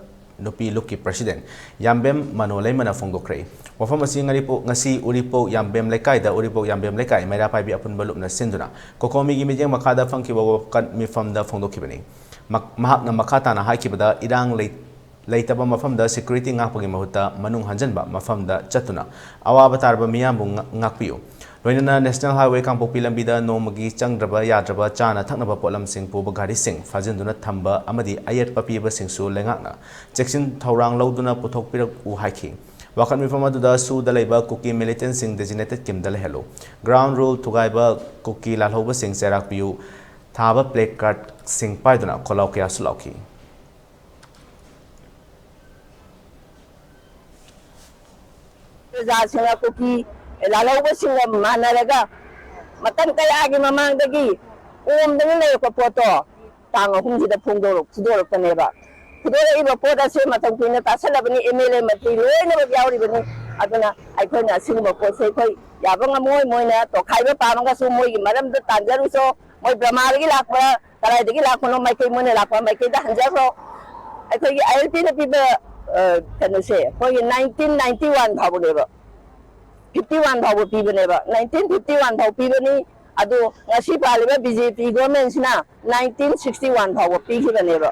ꯅꯨꯄꯤ ꯂꯨꯞꯀꯤ ꯄ꯭ꯔꯁꯤꯗꯦꯟ ꯌꯥꯝꯕꯦꯝ ꯃꯅꯣ ꯂꯩꯃꯅ ꯐꯣꯡꯗꯣꯛꯈ꯭ꯔꯦ꯫ ꯋꯥꯐꯝ ꯑꯁꯤ ꯉꯔꯤꯄꯣꯛ-, ꯉꯁꯤ ꯎꯔꯤꯄꯣꯛ ꯌꯥꯝꯕꯦꯝ ꯂꯩꯀꯥꯏꯗ ꯎꯔꯤꯄꯣꯛ ꯌꯥꯝꯕꯦꯝ ꯂꯩꯀꯥꯏ ꯃꯩꯔꯥ ꯄꯥꯏꯕꯤ ꯑꯄꯨꯟꯕ ꯂꯨꯞꯅ ꯁꯤꯟꯗꯨꯅ ꯀꯣꯀꯣꯃꯤꯒꯤ ꯃꯤꯠꯌꯦꯡ ꯃꯈꯥꯗ ꯐꯝꯈꯤꯕ ꯋꯥꯀꯠ ꯃꯤꯐꯝꯗ ꯐꯣꯡꯗꯣꯛꯈꯤꯕꯅꯤ꯫ ꯃꯛ-, ꯃꯍꯥꯛꯅ ꯃꯈꯥ ꯇꯥꯅ ꯍꯥꯏꯈꯤꯕꯗ, ꯏꯔꯥꯡ ꯂꯩ-, ꯂꯩꯇꯕ ꯃꯐꯝꯗ ꯁꯦꯀ꯭ꯌꯨꯔꯤꯇꯤ ꯉꯥꯛꯄꯒꯤ ꯃꯍꯨꯠꯇ ꯃꯅꯨꯡ ꯍꯟꯖꯟꯕ ꯃꯐꯝꯗ ꯆꯠꯇꯨꯅ ꯑꯋꯥꯕ ꯇꯥꯔꯕ ꯃꯤꯌꯥꯝꯕꯨ ꯉ-, ꯉꯥꯛꯄꯤꯌꯨ꯫ ꯂꯣꯏꯅꯅ ꯅꯦꯁꯅꯦꯜ ꯍꯥꯏꯋꯦ ꯀꯥꯡꯄꯣꯛꯄꯤ ꯂꯝꯕꯤꯗ ꯅꯣꯡꯃꯒꯤ ꯆꯪꯗ꯭ꯔꯕ ꯌꯥꯗ꯭ꯔꯕ ꯆꯥꯅ ꯊꯛꯅꯕ ꯄꯣꯠꯂꯝꯁꯤꯡ ꯄꯨꯕ ꯒꯥꯔꯤꯁꯤꯡ ꯐꯥꯖꯤꯟꯗꯨꯅ ꯊꯝꯕ ꯑꯃꯗꯤ ꯑꯌꯦꯠꯄ ꯄꯤꯕꯁꯤꯡꯁꯨ ꯂꯩꯉꯥꯛꯅ ꯆꯦꯛꯁꯤꯟ ꯊꯧꯔꯥꯡ ꯂꯧꯗꯨꯅ ꯄꯨꯊꯣꯛꯄꯤꯔꯛꯎ ꯍꯥꯏꯈꯤ꯫ ꯋꯥꯀꯠ ꯃꯤꯐꯝ ꯑꯗꯨꯗ ꯁꯨꯗ ꯂꯩꯕ ꯀꯨꯀꯤ ꯃꯤꯂꯤꯇꯦꯟꯁꯤꯡ ꯗꯦꯖꯤꯅꯦꯇꯦꯠ ꯀꯦꯝꯗ ꯂꯩꯍꯜꯂꯨ, ꯒ꯭ꯔꯥꯎꯟ ꯔꯨꯜ ꯊꯨꯒꯥꯏꯕ ꯀꯨꯀꯤ ꯂꯥꯜꯍꯧꯕꯁꯤꯡ ꯆꯩꯔꯥꯛ ꯄꯤꯌꯨ ꯊꯥꯕ ꯄ꯭ꯂꯦ ꯀꯥꯔꯗꯁꯤꯡ ꯄꯥꯏꯗꯨꯅ ꯈꯣꯜꯂꯥꯎ ꯀꯌꯥꯁꯨ ꯂꯥꯎꯈꯤ꯫ ꯄ꯭ꯔꯖꯥꯁꯤꯡꯅ ꯀꯨꯀꯤ ꯂꯥꯜꯍꯧꯕꯁꯤꯡꯒ ꯃꯥꯟꯅꯔꯒ ꯃꯇꯝ ꯀꯌꯥꯒꯤ ꯃꯃꯥꯡꯗꯒꯤ ꯀꯣꯝꯗꯅ ꯂꯩꯔꯛꯄ ꯄꯣꯠꯇꯣ ꯇꯥꯡ ꯑꯍꯨꯝꯁꯤꯗ ꯐꯣꯡꯗꯣꯔꯛ-, ꯐꯨꯗꯣꯔꯛꯄꯅꯦꯕ꯫ ꯐꯨꯗꯣꯔꯛꯏꯕ ꯄꯣꯠ ꯑꯁꯦ ꯃꯇꯝ ꯀꯨꯏꯅ ꯇꯥꯁꯜꯂꯕꯅꯤ, ꯑꯦꯝ ꯑꯦꯜ ꯑꯦ ꯃꯟꯇ꯭ꯔꯤ ꯂꯣꯏꯅꯃꯛ ꯌꯥꯎꯔꯤꯕꯅꯤ꯫ ꯑꯗꯨꯅ ꯑꯩꯈꯣꯏꯅ ꯑꯁꯤꯒꯨꯝꯕ ꯄꯣꯠꯁꯦ ꯑꯩꯈꯣꯏ ꯌꯥꯕ ꯉꯝꯃꯣꯏ꯫ ꯃꯣꯏꯅ ꯇꯣꯈꯥꯏꯕ ꯄꯥꯝꯃꯒꯁꯨ ꯃꯣꯏꯒꯤ ꯃꯔꯝꯗ ꯇꯥꯟꯖꯔꯨꯆꯣ꯫ ꯃꯣꯏ ꯕ꯭ꯔꯃꯥꯗꯒꯤ ꯂꯥꯛꯄ꯭ꯔꯥ, ꯀꯗꯥꯏꯗꯒꯤ ꯂꯥꯛꯄꯅꯣ, ꯃꯥꯏꯀꯩ ꯃꯣꯏꯅ ꯂꯥꯛꯄ ꯃꯥꯏꯀꯩꯗ ꯍꯟꯖꯈ꯭ꯔꯣ꯫ ꯑꯩꯈꯣꯏꯒꯤ ꯑꯥꯏ ꯑꯦꯜ ꯄꯤꯅ ꯄꯤꯕ, ꯑ, ꯀꯩꯅꯣꯁꯦ ꯑꯩꯈꯣꯏꯒꯤ ꯅꯥꯏꯟꯇꯤꯟ ꯅꯥꯏꯟꯇꯤ ꯋꯥꯟ ꯐꯥꯎꯕꯅꯦꯕ, ꯐꯤꯐꯇꯤ ꯋꯥꯟ ꯐꯥꯎꯕ ꯄꯤꯕꯅꯦꯕ, ꯅꯥꯏꯟꯇꯤꯟ ꯐꯤꯐꯇꯤ ꯋꯥꯟ ꯐꯥꯎ ꯄꯤꯕꯅꯤ꯫ ꯑꯗꯣ ꯉꯁꯤ ꯄꯥꯜꯂꯤꯕ ꯕꯤ ꯖꯦ ꯄꯤ ꯒꯣꯔꯃꯦꯟꯁꯤꯅ ꯅꯥꯏꯟꯇꯤꯟ ꯁꯤꯛꯁꯇꯤ ꯋꯥꯟ ꯐꯥꯎꯕ ꯄꯤꯈꯤꯕꯅꯦꯕ꯫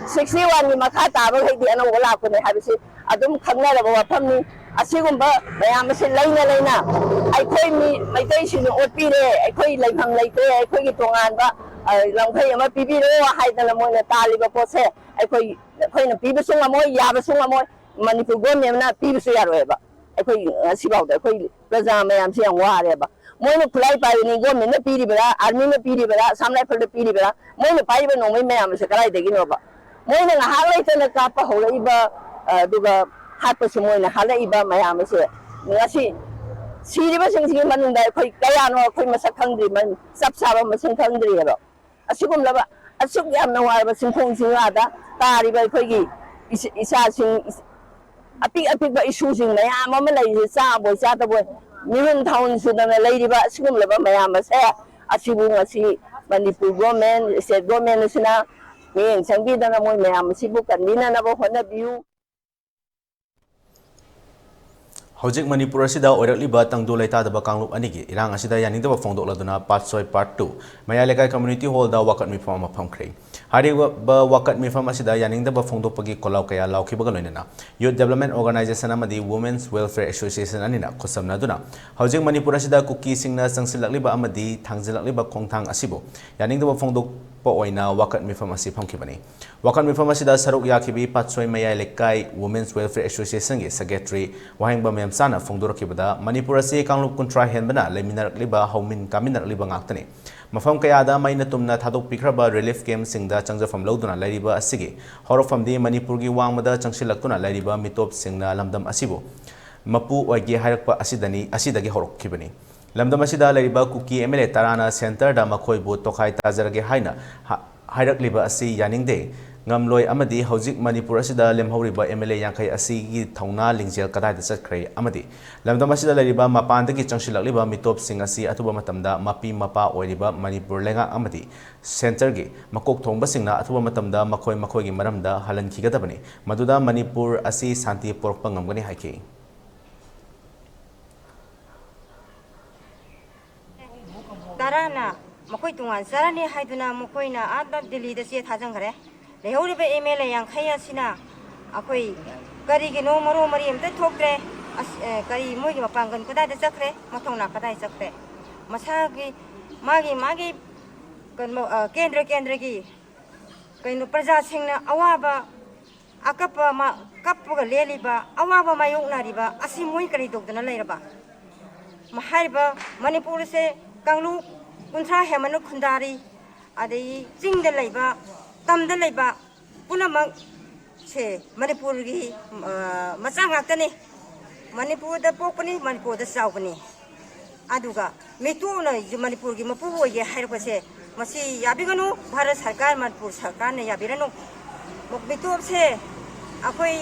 ꯁꯤꯛꯁꯇꯤ ꯋꯥꯟꯒꯤ ꯃꯈꯥ ꯇꯥꯕꯈꯩꯗꯤ ꯑꯅꯧꯕ ꯂꯥꯛꯄꯅꯦ ꯍꯥꯏꯕꯁꯤ ꯑꯗꯨꯝ ꯈꯪꯅꯔꯕ ꯋꯥꯐꯝꯅꯤ꯫ ꯑꯁꯤꯒꯨꯝꯕ ꯃꯌꯥꯝ ꯑꯁꯤ ꯂꯩꯅ ꯂꯩꯅ ꯑꯩꯈꯣꯏ ꯃꯤ ꯃꯩꯇꯩꯁꯤꯡꯅ ꯑꯣꯠꯄꯤꯔꯦ, ꯑꯩꯈꯣꯏ ꯂꯩꯐꯝ ꯂꯩꯇ꯭ꯔꯦ, ꯑꯩꯈꯣꯏꯒꯤ ꯇꯣꯉꯥꯟꯕ, ꯑ, ꯂꯝꯈꯩ ꯑꯃ ꯄꯤꯕꯤꯔꯣ ꯍꯥꯏꯗꯅ ꯃꯣꯏꯅ ꯇꯥꯜꯂꯤꯕ ꯄꯣꯠꯁꯦ ꯑꯩꯈꯣꯏ, ꯑꯩꯈꯣꯏꯅ ꯄꯤꯕꯁꯨ ꯉꯝꯃꯣꯏ, ꯌꯥꯕꯁꯨ ꯉꯝꯃꯣꯏ, ꯃꯅꯤꯄꯨꯔ ꯒꯣꯔꯃꯦꯟꯅ ꯄꯤꯕꯁꯨ ꯌꯥꯔꯣꯏꯕ꯫ ꯑꯩꯈꯣꯏ ꯉꯁꯤꯐꯥꯎꯗ ꯑꯩꯈꯣꯏ ꯄ꯭ꯔꯖꯥ ꯃꯌꯥꯝꯁꯤ ꯌꯥꯝ ꯋꯥꯔꯦꯕ꯫ ꯃꯣꯏꯅ ꯈꯨꯠꯂꯥꯏ ꯄꯥꯏꯕꯅꯤ, ꯒꯣꯔꯃꯦꯟꯅ ꯄꯤꯔꯤꯕꯔꯥ, ꯑꯥꯔꯃꯤꯅ ꯄꯤꯔꯤꯕꯔꯥ, ꯑꯁꯥꯝ ꯔꯥꯏꯐꯜꯗ ꯄꯤꯔꯤꯕꯔꯥ, ꯃꯣꯏꯅ ꯄꯥꯏꯔꯤꯕ ꯅꯣꯡꯃꯩ ꯃꯌꯥꯝ ꯑꯁꯦ ꯀꯗꯥꯏꯗꯒꯤꯅꯣꯕ? ꯃꯣꯏꯅ ꯉꯥꯏꯍꯥꯛ ꯂꯩꯇꯅ ꯀꯥꯞꯄ ꯍꯧꯔꯛꯏꯕ, ꯑ, ꯑꯗꯨꯒ ꯍꯥꯠꯄꯁꯨ ꯃꯣꯏꯅ ꯍꯥꯠꯂꯛꯏꯕ ꯃꯌꯥꯝ ꯑꯁꯦ ꯉꯁꯤ ꯁꯤꯔꯤꯕꯁꯤꯡꯁꯤꯒꯤ ꯃꯅꯨꯡꯗ ꯑꯩꯈꯣꯏ ꯀꯌꯥꯅꯣ ꯑꯩꯈꯣꯏ ꯃꯁꯛ ꯈꯪꯗ꯭ꯔꯤ, ꯆꯞ ꯆꯥꯕ ꯃꯁꯤꯡ ꯈꯪꯗ꯭ꯔꯤꯑꯕ꯫ ꯑꯁꯤꯒꯨꯝꯂꯕ ꯑꯁꯨꯛ ꯌꯥꯝꯅ ꯋꯥꯔꯕ ꯆꯤꯡꯈꯣꯡ ꯆꯤꯡꯌꯥꯗ ꯇꯥꯔꯤꯕ ꯑꯩꯈꯣꯏꯒꯤ ꯏꯆꯥꯁꯤꯡ, ꯑꯄꯤꯛ ꯑꯄꯤꯛꯄ ꯏꯁꯨꯁꯤꯡ ꯃꯌꯥꯝ ꯑꯃ ꯂꯩꯔꯤꯁꯦ, ꯆꯥꯕꯣꯏ ꯆꯥꯗꯕꯣꯏ, ꯃꯤꯍꯨꯟ ꯊꯥꯍꯨꯟ ꯁꯨꯗꯅ ꯂꯩꯔꯤꯕ ꯑꯁꯤꯒꯨꯝꯂꯕ ꯃꯌꯥꯝ ꯑꯁꯦ, ꯑꯁꯤꯕꯨ ꯉꯁꯤ ꯃꯅꯤꯄꯨꯔ ꯒꯣꯔꯃꯦꯟ, ꯁ꯭ꯇꯦꯠ ꯒꯣꯔꯃꯦꯟ ꯑꯁꯤꯅ ꯃꯤꯠꯌꯦꯡ ꯆꯪꯕꯤꯗꯅ ꯃꯣꯏ ꯃꯌꯥꯝ ꯑꯁꯤꯕꯨ ꯀꯟꯕꯤꯅꯅꯕ ꯍꯣꯠꯅꯕꯤꯌꯨ꯫ ꯍꯧꯖꯤꯛ ꯃꯅꯤꯄꯨꯔ ꯑꯁꯤꯗ ꯑꯣꯏꯔꯛꯂꯤꯕ ꯇꯪꯗꯨ ꯂꯩꯇꯥꯗꯕ ꯀꯥꯡꯂꯨꯞ ꯑꯅꯤꯒꯤ ꯏꯔꯥꯡ ꯑꯁꯤꯗ ꯌꯥꯅꯤꯡꯗꯕ ꯐꯣꯡꯗꯣꯛꯂꯗꯨꯅ ꯄꯥꯠꯁꯣꯏ ꯄꯥꯔꯠ ꯇꯨ ꯃꯌꯥꯏ ꯂꯩꯀꯥꯏ ꯀꯝꯃ꯭ꯌꯨꯅꯤꯇꯤ ꯍꯣꯜꯗ ꯋꯥꯀꯠ ꯃꯤꯐꯝ ꯑꯃ ꯐꯝꯈ꯭ꯔꯦ꯫ ꯍꯥꯏꯔꯤꯕ ꯋꯥꯀꯠ ꯃꯤꯐꯝ ꯑꯁꯤꯗ ꯌꯥꯅꯤꯡꯗꯕ ꯐꯣꯡꯗꯣꯛꯄꯒꯤ ꯈꯣꯜꯂꯥꯎ ꯀꯌꯥ ꯂꯥꯎꯈꯤꯕꯒ ꯂꯣꯏꯅꯅ ꯌꯨꯠ ꯗꯦꯕꯂꯞꯃꯦꯟ ꯑꯣꯔꯒꯅꯥꯏꯖꯦꯁꯟ ꯑꯃꯗꯤ ꯋꯨꯃꯦꯟꯁ ꯋꯦꯜꯐꯤꯌꯔ ꯑꯦꯁꯣꯁꯤꯌꯦꯁꯟ ꯑꯅꯤꯅ ꯈꯨꯠꯁꯝꯅꯗꯨꯅ ꯍꯧꯖꯤꯛ ꯃꯅꯤꯄꯨꯔ ꯑꯁꯤꯗ ꯀꯨꯀꯤꯁꯤꯡꯅ ꯆꯪꯁꯤꯜꯂꯛꯂꯤꯕ ꯑꯃꯗꯤ ꯊꯥꯡꯖꯤꯜꯂꯛꯂꯤꯕ ꯈꯣꯡꯊꯥꯡ ꯑꯁꯤꯕꯨ ꯌꯥꯅꯤꯡꯗꯕ ꯐꯣꯡꯗꯣꯛꯄ ꯑꯣꯏꯅ ꯋꯥꯀꯠ ꯃꯤꯐꯝ ꯑꯁꯤ ꯐꯝꯈꯤꯕꯅꯤ꯫ ꯋꯥꯀꯠ ꯃꯤꯐꯝ ꯑꯁꯤꯗ ꯁꯔꯨꯛ ꯌꯥꯈꯤꯕꯤ ꯄꯥꯠꯁꯣꯏ ꯃꯌꯥꯏ ꯂꯩꯀꯥꯏ ꯋꯨꯃꯦꯟꯁ ꯋꯦꯜꯐꯤꯌꯔ ꯑꯦꯁꯣꯁꯤꯌꯦꯁꯟꯒꯤ ꯁꯦꯀ꯭ꯔꯦꯇꯔꯤ ꯋꯥꯍꯦꯡꯕꯝ ꯃꯦꯝꯆꯥꯅ ꯐꯣꯡꯗꯣꯔꯛꯈꯤꯕꯗ, ꯃꯅꯤꯄꯨꯔ ꯑꯁꯤ ꯀꯥꯡꯂꯨꯞ ꯀꯨꯟꯊ꯭ꯔꯥ ꯍꯦꯟꯕꯅ ꯂꯩꯃꯤꯟꯅꯔꯛꯂꯤꯕ, ꯍꯧꯃꯤꯟ ꯀꯥꯃꯤꯟꯅꯔꯛꯂꯤꯕ ꯉꯥꯛꯇꯅꯤ꯫ ꯃꯐꯝ ꯀꯌꯥꯗ ꯃꯩꯅ ꯇꯨꯝꯅ ꯊꯥꯗꯣꯛꯄꯤꯈ꯭ꯔꯕ ꯔꯤꯂꯤꯐ ꯀꯦꯝꯞꯁꯤꯡꯗ ꯆꯪꯖꯐꯝ ꯂꯧꯗꯨꯅ ꯂꯩꯔꯤꯕ ꯑꯁꯤꯒꯤ ꯍꯧꯔꯛꯐꯝꯗꯤ ꯃꯅꯤꯄꯨꯔꯒꯤ ꯋꯥꯡꯃꯗ ꯆꯪꯁꯤꯜꯂꯛꯇꯨꯅ ꯂꯩꯔꯤꯕ ꯃꯤꯇꯣꯞꯁꯤꯡꯅ ꯂꯝꯗꯝ ꯑꯁꯤꯕꯨ ꯃꯄꯨ ꯑꯣꯏꯒꯦ ꯍꯥꯏꯔꯛꯄ ꯑꯁꯤꯗꯅꯤ, ꯑꯁꯤꯗꯒꯤ ꯍꯧꯔꯛꯈꯤꯕꯅꯤ꯫ ꯂꯝꯗꯝ ꯑꯁꯤꯗ ꯂꯩꯔꯤꯕ ꯀꯨꯀꯤ ꯑꯦꯝ ꯑꯦꯜ ꯑꯦ ꯇꯔꯥꯅ ꯁꯦꯟꯇꯔꯗ ꯃꯈꯣꯏꯕꯨ ꯇꯣꯈꯥꯏ ꯇꯥꯖꯔꯒꯦ ꯍꯥꯏꯅ ꯍꯥ-, ꯍꯥꯏꯔꯛꯂꯤꯕ ꯑꯁꯤ ꯌꯥꯅꯤꯡꯗꯦ, ꯉꯝꯂꯣꯏ ꯑꯃꯗꯤ ꯍꯧꯖꯤꯛ ꯃꯅꯤꯄꯨꯔ ꯑꯁꯤꯗ ꯂꯦꯝꯍꯧꯔꯤꯕ ꯑꯦꯝ ꯑꯦꯜ ꯑꯦ ꯌꯥꯡꯈꯩ ꯑꯁꯤꯒꯤ ꯊꯧꯅꯥ ꯂꯤꯡꯖꯦꯜ ꯀꯗꯥꯏꯗ ꯆꯠꯈ꯭ꯔꯦ ꯑꯃꯗꯤ ꯂꯝꯗꯝ ꯑꯁꯤꯗ ꯂꯩꯔꯤꯕ ꯃꯄꯥꯟꯗꯒꯤ ꯆꯪꯁꯤꯜꯂꯛꯂꯤꯕ ꯃꯤꯇꯣꯞꯁꯤꯡ ꯑꯁꯤ ꯑꯊꯨꯕ ꯃꯇꯝꯗ ꯃꯄꯤ ꯃꯄꯥ ꯑꯣꯏꯔꯤꯕ ꯃꯅꯤꯄꯨꯔ ꯂꯩꯉꯥꯛ ꯑꯃꯗꯤ ꯁꯦꯟꯇꯔꯒꯤ ꯃꯀꯣꯛ ꯊꯣꯡꯕꯁꯤꯡꯅ ꯑꯊꯨꯕ ꯃꯇꯝꯗ ꯃꯈꯣꯏ ꯃꯈꯣꯏꯒꯤ ꯃꯔꯝꯗ ꯍꯜꯍꯟꯈꯤꯒꯗꯕꯅꯤ, ꯃꯗꯨꯗ ꯃꯅꯤꯄꯨꯔ ꯑꯁꯤ ꯁꯥꯟꯇꯤ ꯄꯨꯔꯛꯄ ꯉꯝꯒꯅꯤ ꯍꯥꯏꯈꯤ꯫ ꯇꯔꯥꯅ ꯃꯈꯣꯏ ꯇꯣꯉꯥꯟ ꯆꯥꯔꯅꯤ ꯍꯥꯏꯗꯨꯅ ꯃꯈꯣꯏꯅ ꯑꯥꯗ ꯗꯤꯜꯂꯤꯗ ꯆꯦ ꯊꯥꯖꯟꯈ꯭ꯔꯦ꯫ ꯂꯩꯍꯧꯔꯤꯕ ꯑꯦꯝ ꯑꯦꯜ ꯑꯦ ꯌꯥꯡꯈꯩ ꯑꯁꯤꯅ ꯑꯩꯈꯣꯏ ꯀꯔꯤꯒꯤꯅꯣ ꯃꯔꯣ ꯃꯔꯤ ꯑꯝꯇ ꯊꯣꯛꯇ꯭ꯔꯦ꯫ ꯑꯁ, ꯑꯦ, ꯀꯔꯤ ꯃꯣꯏꯒꯤ ꯃꯄꯥꯡꯒꯜ ꯀꯗꯥꯏꯗ ꯆꯠꯈ꯭ꯔꯦ? ꯃꯊꯧꯅꯥ ꯀꯗꯥꯏ ꯆꯠꯈ꯭ꯔꯦ? ꯃꯁꯥꯒꯤ, ꯃꯥꯒꯤ, ꯃꯥꯒꯤ ꯀꯩꯅꯣ, ꯑ, ꯀꯦꯟꯗ꯭ꯔ ꯀꯦꯟꯗ꯭ꯔꯒꯤ ꯀꯩꯅꯣ ꯄ꯭ꯔꯖꯥꯁꯤꯡꯅ ꯑꯋꯥꯕ ꯑꯀꯞꯄ ꯃ-, ꯀꯞꯄꯒ ꯂꯦꯜꯂꯤꯕ, ꯑꯋꯥꯕ ꯃꯥꯌꯣꯛꯅꯔꯤꯕ ꯑꯁꯤ ꯃꯣꯏ ꯀꯔꯤ ꯇꯧꯗꯅ ꯂꯩꯔꯕ? ꯃ-, ꯍꯥꯏꯔꯤꯕ ꯃꯅꯤꯄꯨꯔꯁꯦ ꯀꯥꯡꯂꯨꯞ ꯀꯨꯟꯊ꯭ꯔꯥ ꯍꯦꯟꯕꯅ ꯈꯨꯟꯗꯥꯔꯤ, ꯑꯗꯒꯤ ꯆꯤꯡꯗ ꯂꯩꯕ, ꯇꯝꯗ ꯂꯩꯕ ꯄꯨꯝꯅꯃꯛ ꯁꯦ ꯃꯅꯤꯄꯨꯔꯒꯤ, ꯑ, ꯃꯆꯥ ꯉꯥꯛꯇꯅꯤ꯫ ꯃꯅꯤꯄꯨꯔꯗ ꯄꯣꯛꯄꯅꯤ, ꯃꯅꯤꯄꯨꯔꯗ ꯆꯥꯎꯕꯅꯤ꯫ ꯑꯗꯨꯒ ꯃꯤꯇꯣꯞꯅ ꯃꯅꯤꯄꯨꯔꯒꯤ ꯃꯄꯨ ꯑꯣꯏꯒꯦ ꯍꯥꯏꯔꯛꯄꯁꯦ, ꯃꯁꯤ ꯌꯥꯕꯤꯒꯅꯨ꯫ ꯚꯥꯔꯠ ꯁꯔꯀꯥꯔ, ꯃꯅꯤꯄꯨꯔ ꯁꯔꯀꯥꯔꯅ ꯌꯥꯕꯤꯔꯅꯨ꯫ ꯃꯤꯇꯣꯞꯁꯦ ꯑꯩꯈꯣꯏ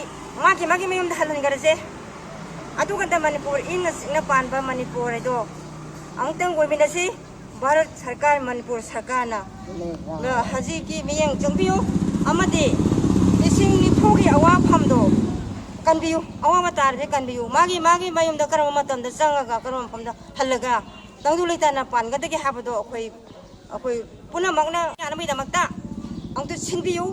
ꯃꯥꯒꯤ ꯃꯥꯒꯤ ꯃꯌꯨꯝꯗ ꯍꯜꯍꯟꯈ꯭ꯔꯁꯦ꯫ ꯑꯗꯨꯒꯗ ꯃꯅꯤꯄꯨꯔ ꯏꯪꯅ ꯆꯤꯛꯅ ꯄꯥꯟꯕ ꯃꯅꯤꯄꯨꯔ ꯍꯥꯏꯗꯣ ꯑꯃꯨꯛꯇꯪ ꯑꯣꯏꯃꯤꯟꯅꯁꯤ꯫ ꯚꯥꯔꯠ ꯁꯔꯀꯥꯔ, ꯃꯅꯤꯄꯨꯔ ꯁꯔꯀꯥꯔꯅ ꯍꯧꯖꯤꯛꯀꯤ ꯃꯤꯠꯌꯦꯡ ꯆꯪꯕꯤꯌꯨ ꯑꯃꯗꯤ ꯂꯤꯁꯤꯡ ꯅꯤꯐꯨꯒꯤ ꯑꯋꯥꯐꯝꯗꯣ ꯀꯟꯕꯤꯌꯨ, ꯑꯋꯥꯕ ꯇꯥꯔꯗꯤ ꯀꯟꯕꯤꯌꯨ꯫ ꯃꯥꯒꯤ ꯃꯥꯒꯤ ꯃꯌꯨꯝꯗ ꯀꯔꯝꯕ ꯃꯇꯝꯗ ꯆꯪꯉꯒ ꯀꯔꯝꯕ ꯃꯐꯝꯗ ꯍꯜꯂꯒ ꯇꯪꯗꯨ ꯂꯩꯇꯥꯅ ꯄꯥꯟꯒꯗꯒꯦ ꯍꯥꯏꯕꯗꯣ ꯑꯩꯈꯣꯏ, ꯑꯩꯈꯣꯏ ꯄꯨꯝꯅꯃꯛꯅ ꯌꯥꯅꯕꯒꯤꯗꯃꯛꯇ ꯑꯃꯨꯛꯇ ꯁꯤꯟꯕꯤꯌꯨ꯫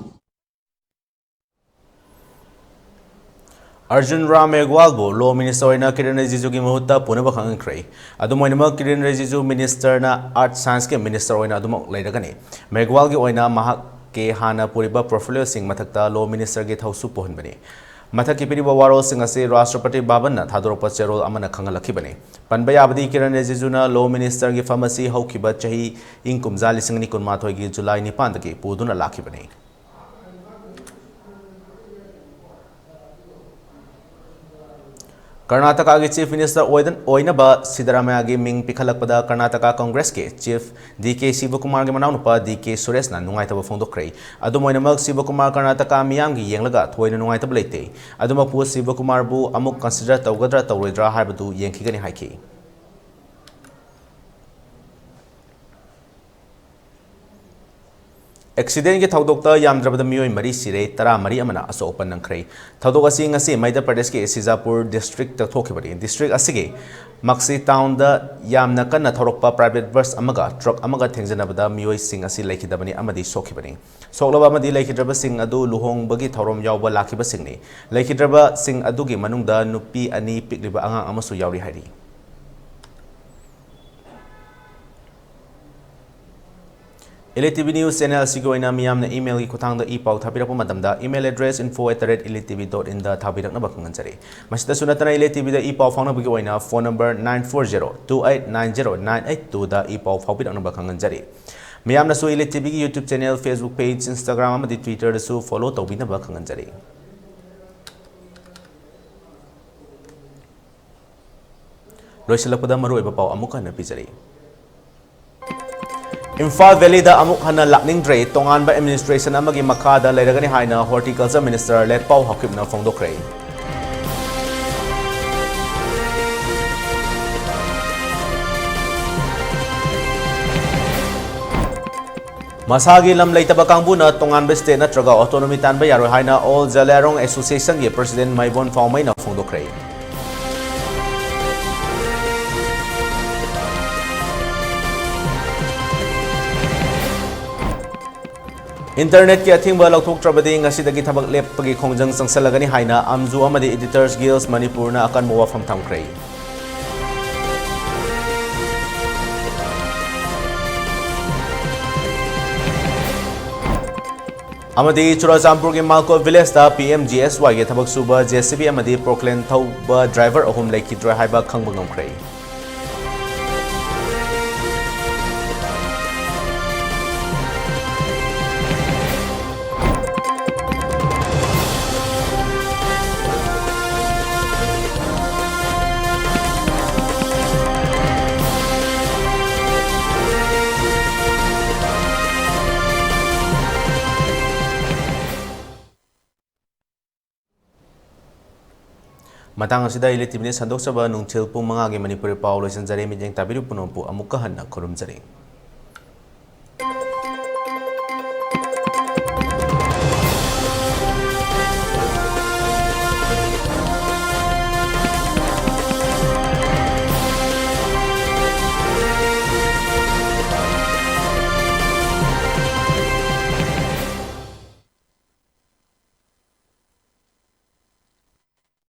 ꯑꯔꯖꯨꯟ ꯔꯥꯝ ꯃꯦꯘꯋꯥꯜꯕꯨ ꯂꯣ ꯃꯤꯅꯤꯁꯇꯔ ꯑꯣꯏꯅ ꯀꯤꯔꯟ ꯔꯤꯖꯤꯖꯨꯒꯤ ꯃꯍꯨꯠꯇ ꯄꯨꯅꯕ ꯈꯪꯍꯟꯈ꯭ꯔꯦ꯫ ꯑꯗꯨꯝ ꯑꯣꯏꯅꯃꯛ, ꯀꯤꯔꯟ ꯔꯤꯖꯤꯖꯨ ꯃꯤꯅꯤꯁꯇꯔꯅ ꯑꯥꯔꯠ ꯁꯥꯏꯟꯁꯀꯤ ꯃꯤꯅꯤꯁꯇꯔ ꯑꯣꯏꯅ ꯑꯗꯨꯃꯛ ꯂꯩꯔꯒꯅꯤ꯫ ꯃꯦꯘꯋꯥꯜꯒꯤ ꯑꯣꯏꯅ ꯃꯍꯥꯛꯀꯤ ꯍꯥꯟꯅ ꯄꯨꯔꯤꯕ ꯄꯣꯔꯠꯐꯣꯂꯤꯑꯣꯁꯤꯡ ꯃꯊꯛꯇ ꯂꯣ ꯃꯤꯅꯤꯁꯇꯔꯒꯤ ꯊꯧꯁꯨ ꯄꯨꯍꯟꯕꯅꯤ꯫ ꯃꯊꯛꯀꯤ ꯄꯤꯔꯤꯕ ꯋꯥꯔꯣꯜꯁꯤꯡ ꯑꯁꯤ ꯔꯥꯁꯇ꯭ꯔꯄꯇꯤ ꯚꯕꯟꯅ ꯊꯥꯗꯣꯔꯛꯄ ꯆꯦꯔꯣꯜ ꯑꯃꯅ ꯈꯪꯍꯜꯂꯛꯈꯤꯕꯅꯤ꯫ ꯄꯟꯕ ꯌꯥꯕꯗꯤ, ꯀꯤꯔꯟ ꯔꯤꯖꯤꯖꯨꯅ ꯂꯣ ꯃꯤꯅꯤꯁꯇꯔꯒꯤ ꯐꯝ ꯑꯁꯤ ꯍꯧꯈꯤꯕ ꯆꯍꯤ ꯏꯪ ꯀꯨꯝꯖꯥ ꯂꯤꯁꯤꯡ ꯑꯅꯤ ꯀꯨꯟꯃꯥꯊꯣꯏꯒꯤ ꯖꯨꯂꯥꯏ ꯅꯤꯄꯥꯟꯗꯒꯤ ꯄꯨꯗꯨꯅ ꯂꯥꯛꯈꯤꯕꯅꯤ꯫ ꯀꯔꯅꯥꯇꯀꯥꯒꯤ ꯆꯤꯐ ꯃꯤꯅꯤꯁꯇꯔ ꯑꯣꯏꯗ-, ꯑꯣꯏꯅꯕ ꯁꯤꯗꯔꯥꯃꯌꯥꯒꯤ ꯃꯤꯡ ꯄꯤꯈꯠꯂꯛꯄꯗ ꯀꯔꯅꯥꯇꯀꯥ ꯀꯪꯒ꯭ꯔꯦꯁꯀꯤ ꯆꯤꯐ ꯗꯤ ꯀꯦ ꯁꯤꯕꯀꯨꯃꯥꯔꯒꯤ ꯃꯅꯥꯎꯅꯨꯄꯥ ꯗꯤ ꯀꯦ ꯁꯨꯔꯦꯁꯅ ꯅꯨꯡꯉꯥꯏꯇꯕ ꯐꯣꯡꯗꯣꯛꯈ꯭ꯔꯦ꯫ ꯑꯗꯨꯝ ꯑꯣꯏꯅꯃꯛ, ꯁꯤꯕꯀꯨꯃꯥꯔ ꯀꯔꯅꯥꯇꯀꯥ ꯃꯤꯌꯥꯝꯒꯤ ꯌꯦꯡꯂꯒ ꯊꯣꯏꯅ ꯅꯨꯡꯉꯥꯏꯇꯕ ꯂꯩꯇꯦ꯫ ꯑꯗꯨꯃꯛꯄꯨ, ꯁꯤꯕꯀꯨꯃꯥꯔꯕꯨ ꯑꯃꯨꯛ ꯀꯟꯁꯤꯗꯔ ꯇꯧꯒꯗ꯭ꯔꯥ ꯇꯧꯔꯣꯏꯗ꯭ꯔꯥ ꯍꯥꯏꯕꯗꯨ ꯌꯦꯡꯈꯤꯒꯅꯤ ꯍꯥꯏꯈꯤ꯫ ꯑꯦꯛꯁꯤꯗꯦꯟꯒꯤ ꯊꯧꯗꯣꯛꯇ ꯌꯥꯝꯗ꯭ꯔꯕꯗ ꯃꯤꯑꯣꯏ ꯃꯔꯤ ꯁꯤꯔꯦ, ꯇꯔꯥꯃꯔꯤ ꯑꯃꯅ ꯑꯁꯣꯛ ꯑꯄꯟ ꯅꯪꯈ꯭ꯔꯦ꯫ ꯊꯧꯗꯣꯛ ꯑꯁꯤ ꯉꯁꯤ ꯃꯩꯙ꯭ꯌ ꯄ꯭ꯔꯗꯦꯁꯀꯤ ꯁꯤꯖꯥꯄꯨꯔ ꯗꯤꯁꯇ꯭ꯔꯤꯛꯇ ꯊꯣꯛꯈꯤꯕꯅꯤ꯫ ꯗꯤꯁꯇ꯭ꯔꯤꯛ ꯑꯁꯤꯒꯤ ꯃꯛꯁꯤ ꯇꯥꯎꯟꯗ ꯌꯥꯝꯅ ꯀꯟꯅ ꯊꯧꯔꯛꯄ ꯄ꯭ꯔꯥꯏꯚꯦꯠ ꯕꯁ ꯑꯃꯒ ꯇ꯭ꯔꯛ ꯑꯃꯒ ꯊꯦꯡꯖꯤꯟꯅꯕꯗ ꯃꯤꯑꯣꯏꯁꯤꯡ ꯑꯁꯤ ꯂꯩꯈꯤꯗꯕꯅꯤ ꯑꯃꯗꯤ ꯁꯣꯛꯈꯤꯕꯅꯤ꯫ ꯁꯣꯛꯂꯕ ꯑꯃꯗꯤ ꯂꯩꯈꯤꯗ꯭ꯔꯕꯁꯤꯡ ꯑꯗꯨ ꯂꯨꯍꯣꯡꯕꯒꯤ ꯊꯧꯔꯝ ꯌꯥꯎꯕ ꯂꯥꯛꯈꯤꯕꯁꯤꯡꯅꯤ꯫ ꯂꯩꯈꯤꯗ꯭ꯔꯕꯁꯤꯡ ꯑꯗꯨꯒꯤ ꯃꯅꯨꯡꯗ ꯅꯨꯄꯤ ꯑꯅꯤ, ꯄꯤꯛꯂꯤꯕ ꯑꯉꯥꯡ ꯑꯃꯁꯨ ꯌꯥꯎꯔꯤ ꯍꯥꯏꯔꯤ꯫ Elite T V news channel ꯑꯁꯤꯒꯤ ꯑꯣꯏꯅ ꯃꯤꯌꯥꯝꯅ ꯏꯃꯦꯜꯒꯤ ꯈꯨꯠꯊꯥꯡꯗ ꯏ ꯄꯥꯎ ꯊꯥꯕꯤꯔꯛꯄ ꯃꯇꯝꯗ, email address info at the rate elite T V dot in ꯗ ꯊꯥꯕꯤꯔꯛꯅꯕ ꯈꯪꯍꯟꯖꯔꯤ꯫ ꯃꯁꯤꯗ ꯅꯠꯇꯅ, ꯏꯂꯤꯠ ꯇꯤ ꯚꯤꯗ ꯏ ꯄꯥꯎ ꯐꯥꯎꯅꯕꯒꯤ ꯑꯣꯏꯅ phone number nine four zero two eight nine zero nine eight two ꯗ ꯏ ꯄꯥꯎ ꯐꯥꯎꯕꯤꯔꯛꯅꯕ ꯈꯪꯍꯟꯖꯔꯤ꯫ ꯃꯤꯌꯥꯝꯅꯁꯨ ꯏꯂꯤꯠ ꯇꯤ ꯚꯤꯒꯤ YouTube channel, Facebook page, Instagram ꯑꯃꯗꯤ Twitter ꯗꯁꯨ follow ꯇꯧꯕꯤꯅꯕ ꯈꯪꯍꯟꯖꯔꯤ꯫ ꯂꯣꯏꯁꯤꯜꯂꯛꯄꯗ ꯃꯔꯨꯑꯣꯏꯕ ꯄꯥꯎ ꯑꯃꯨꯛ ꯍꯟꯅ ꯄꯤꯖꯔꯤ꯫ ꯏꯝꯐꯥꯜ ꯚꯦꯂꯤꯗ ꯑꯃꯨꯛ ꯍꯟꯅ ꯂꯥꯛꯅꯤꯡꯗ꯭ꯔꯦ, ꯇꯣꯉꯥꯟꯕ administration ꯑꯃꯒꯤ ꯃꯈꯥꯗ ꯂꯩꯔꯒꯅꯤ ꯍꯥꯏꯅ Horticulture Minister ꯂꯦꯠꯄꯥꯎ ꯍꯥꯎꯀꯤꯞꯅ ꯐꯣꯡꯗꯣꯛꯈ꯭ꯔꯦ꯫ ꯃꯁꯥꯒꯤ ꯂꯝ ꯂꯩꯇꯕ ꯀꯥꯡꯕꯨꯅ ꯇꯣꯉꯥꯟꯕ state ꯅꯠꯇ꯭ꯔꯒ autonomy ꯇꯥꯟꯕ ꯌꯥꯔꯣꯏ ꯍꯥꯏꯅ All Zeliangrong Association ꯒꯤ President ꯃꯥꯏꯕꯣꯟ ꯐꯥꯎꯃꯩꯅ ꯐꯣꯡꯗꯣꯛꯈ꯭ꯔꯦ꯫ Internet ꯀꯤ ꯑꯊꯤꯡꯕ ꯂꯧꯊꯣꯛꯇ꯭ꯔꯕꯗꯤ ꯉꯁꯤꯗꯒꯤ ꯊꯕꯛ ꯂꯦꯞꯄꯒꯤ ꯈꯣꯡꯖꯪ ꯆꯪꯁꯤꯜꯂꯒꯅꯤ ꯍꯥꯏꯅ ꯑꯝꯖꯨ ꯑꯃꯗꯤ Editors Guild ꯃꯅꯤꯄꯨꯔꯅ ꯑꯀꯟꯕ ꯋꯥꯐꯝ ꯊꯝꯈ꯭ꯔꯦ꯫ ꯑꯃꯗꯤ ꯆꯨꯔꯥꯆꯥꯟꯄꯨꯔꯒꯤ ꯃꯥꯜꯀꯣ village ꯇ P M G S Y ꯒꯤ ꯊꯕꯛ ꯁꯨꯕ J C B ꯑꯃꯗꯤ forklift ꯊꯧꯕ driver ꯑꯍꯨꯝ ꯂꯩꯈꯤꯗ꯭ꯔꯦ ꯍꯥꯏꯕ ꯈꯪꯕ ꯉꯝꯈ꯭ꯔꯦ꯫ ꯃꯇꯥꯡ ꯑꯁꯤꯗ Elite T V News ꯍꯟꯗꯣꯛꯆꯕ ꯅꯨꯡꯊꯤꯜ ꯄꯨꯡ ꯃꯉꯥꯒꯤ ꯃꯅꯤꯄꯨꯔꯤ ꯄꯥꯎ ꯂꯣꯏꯁꯤꯟꯖꯔꯦ꯫ ꯃꯤꯠꯌꯦꯡ ꯇꯥꯕꯤꯔꯤꯕ ꯄꯨꯝꯅꯃꯛꯄꯨ ꯑꯃꯨꯛꯀ ꯍꯟꯅ ꯈꯨꯔꯨꯝꯖꯔꯤ꯫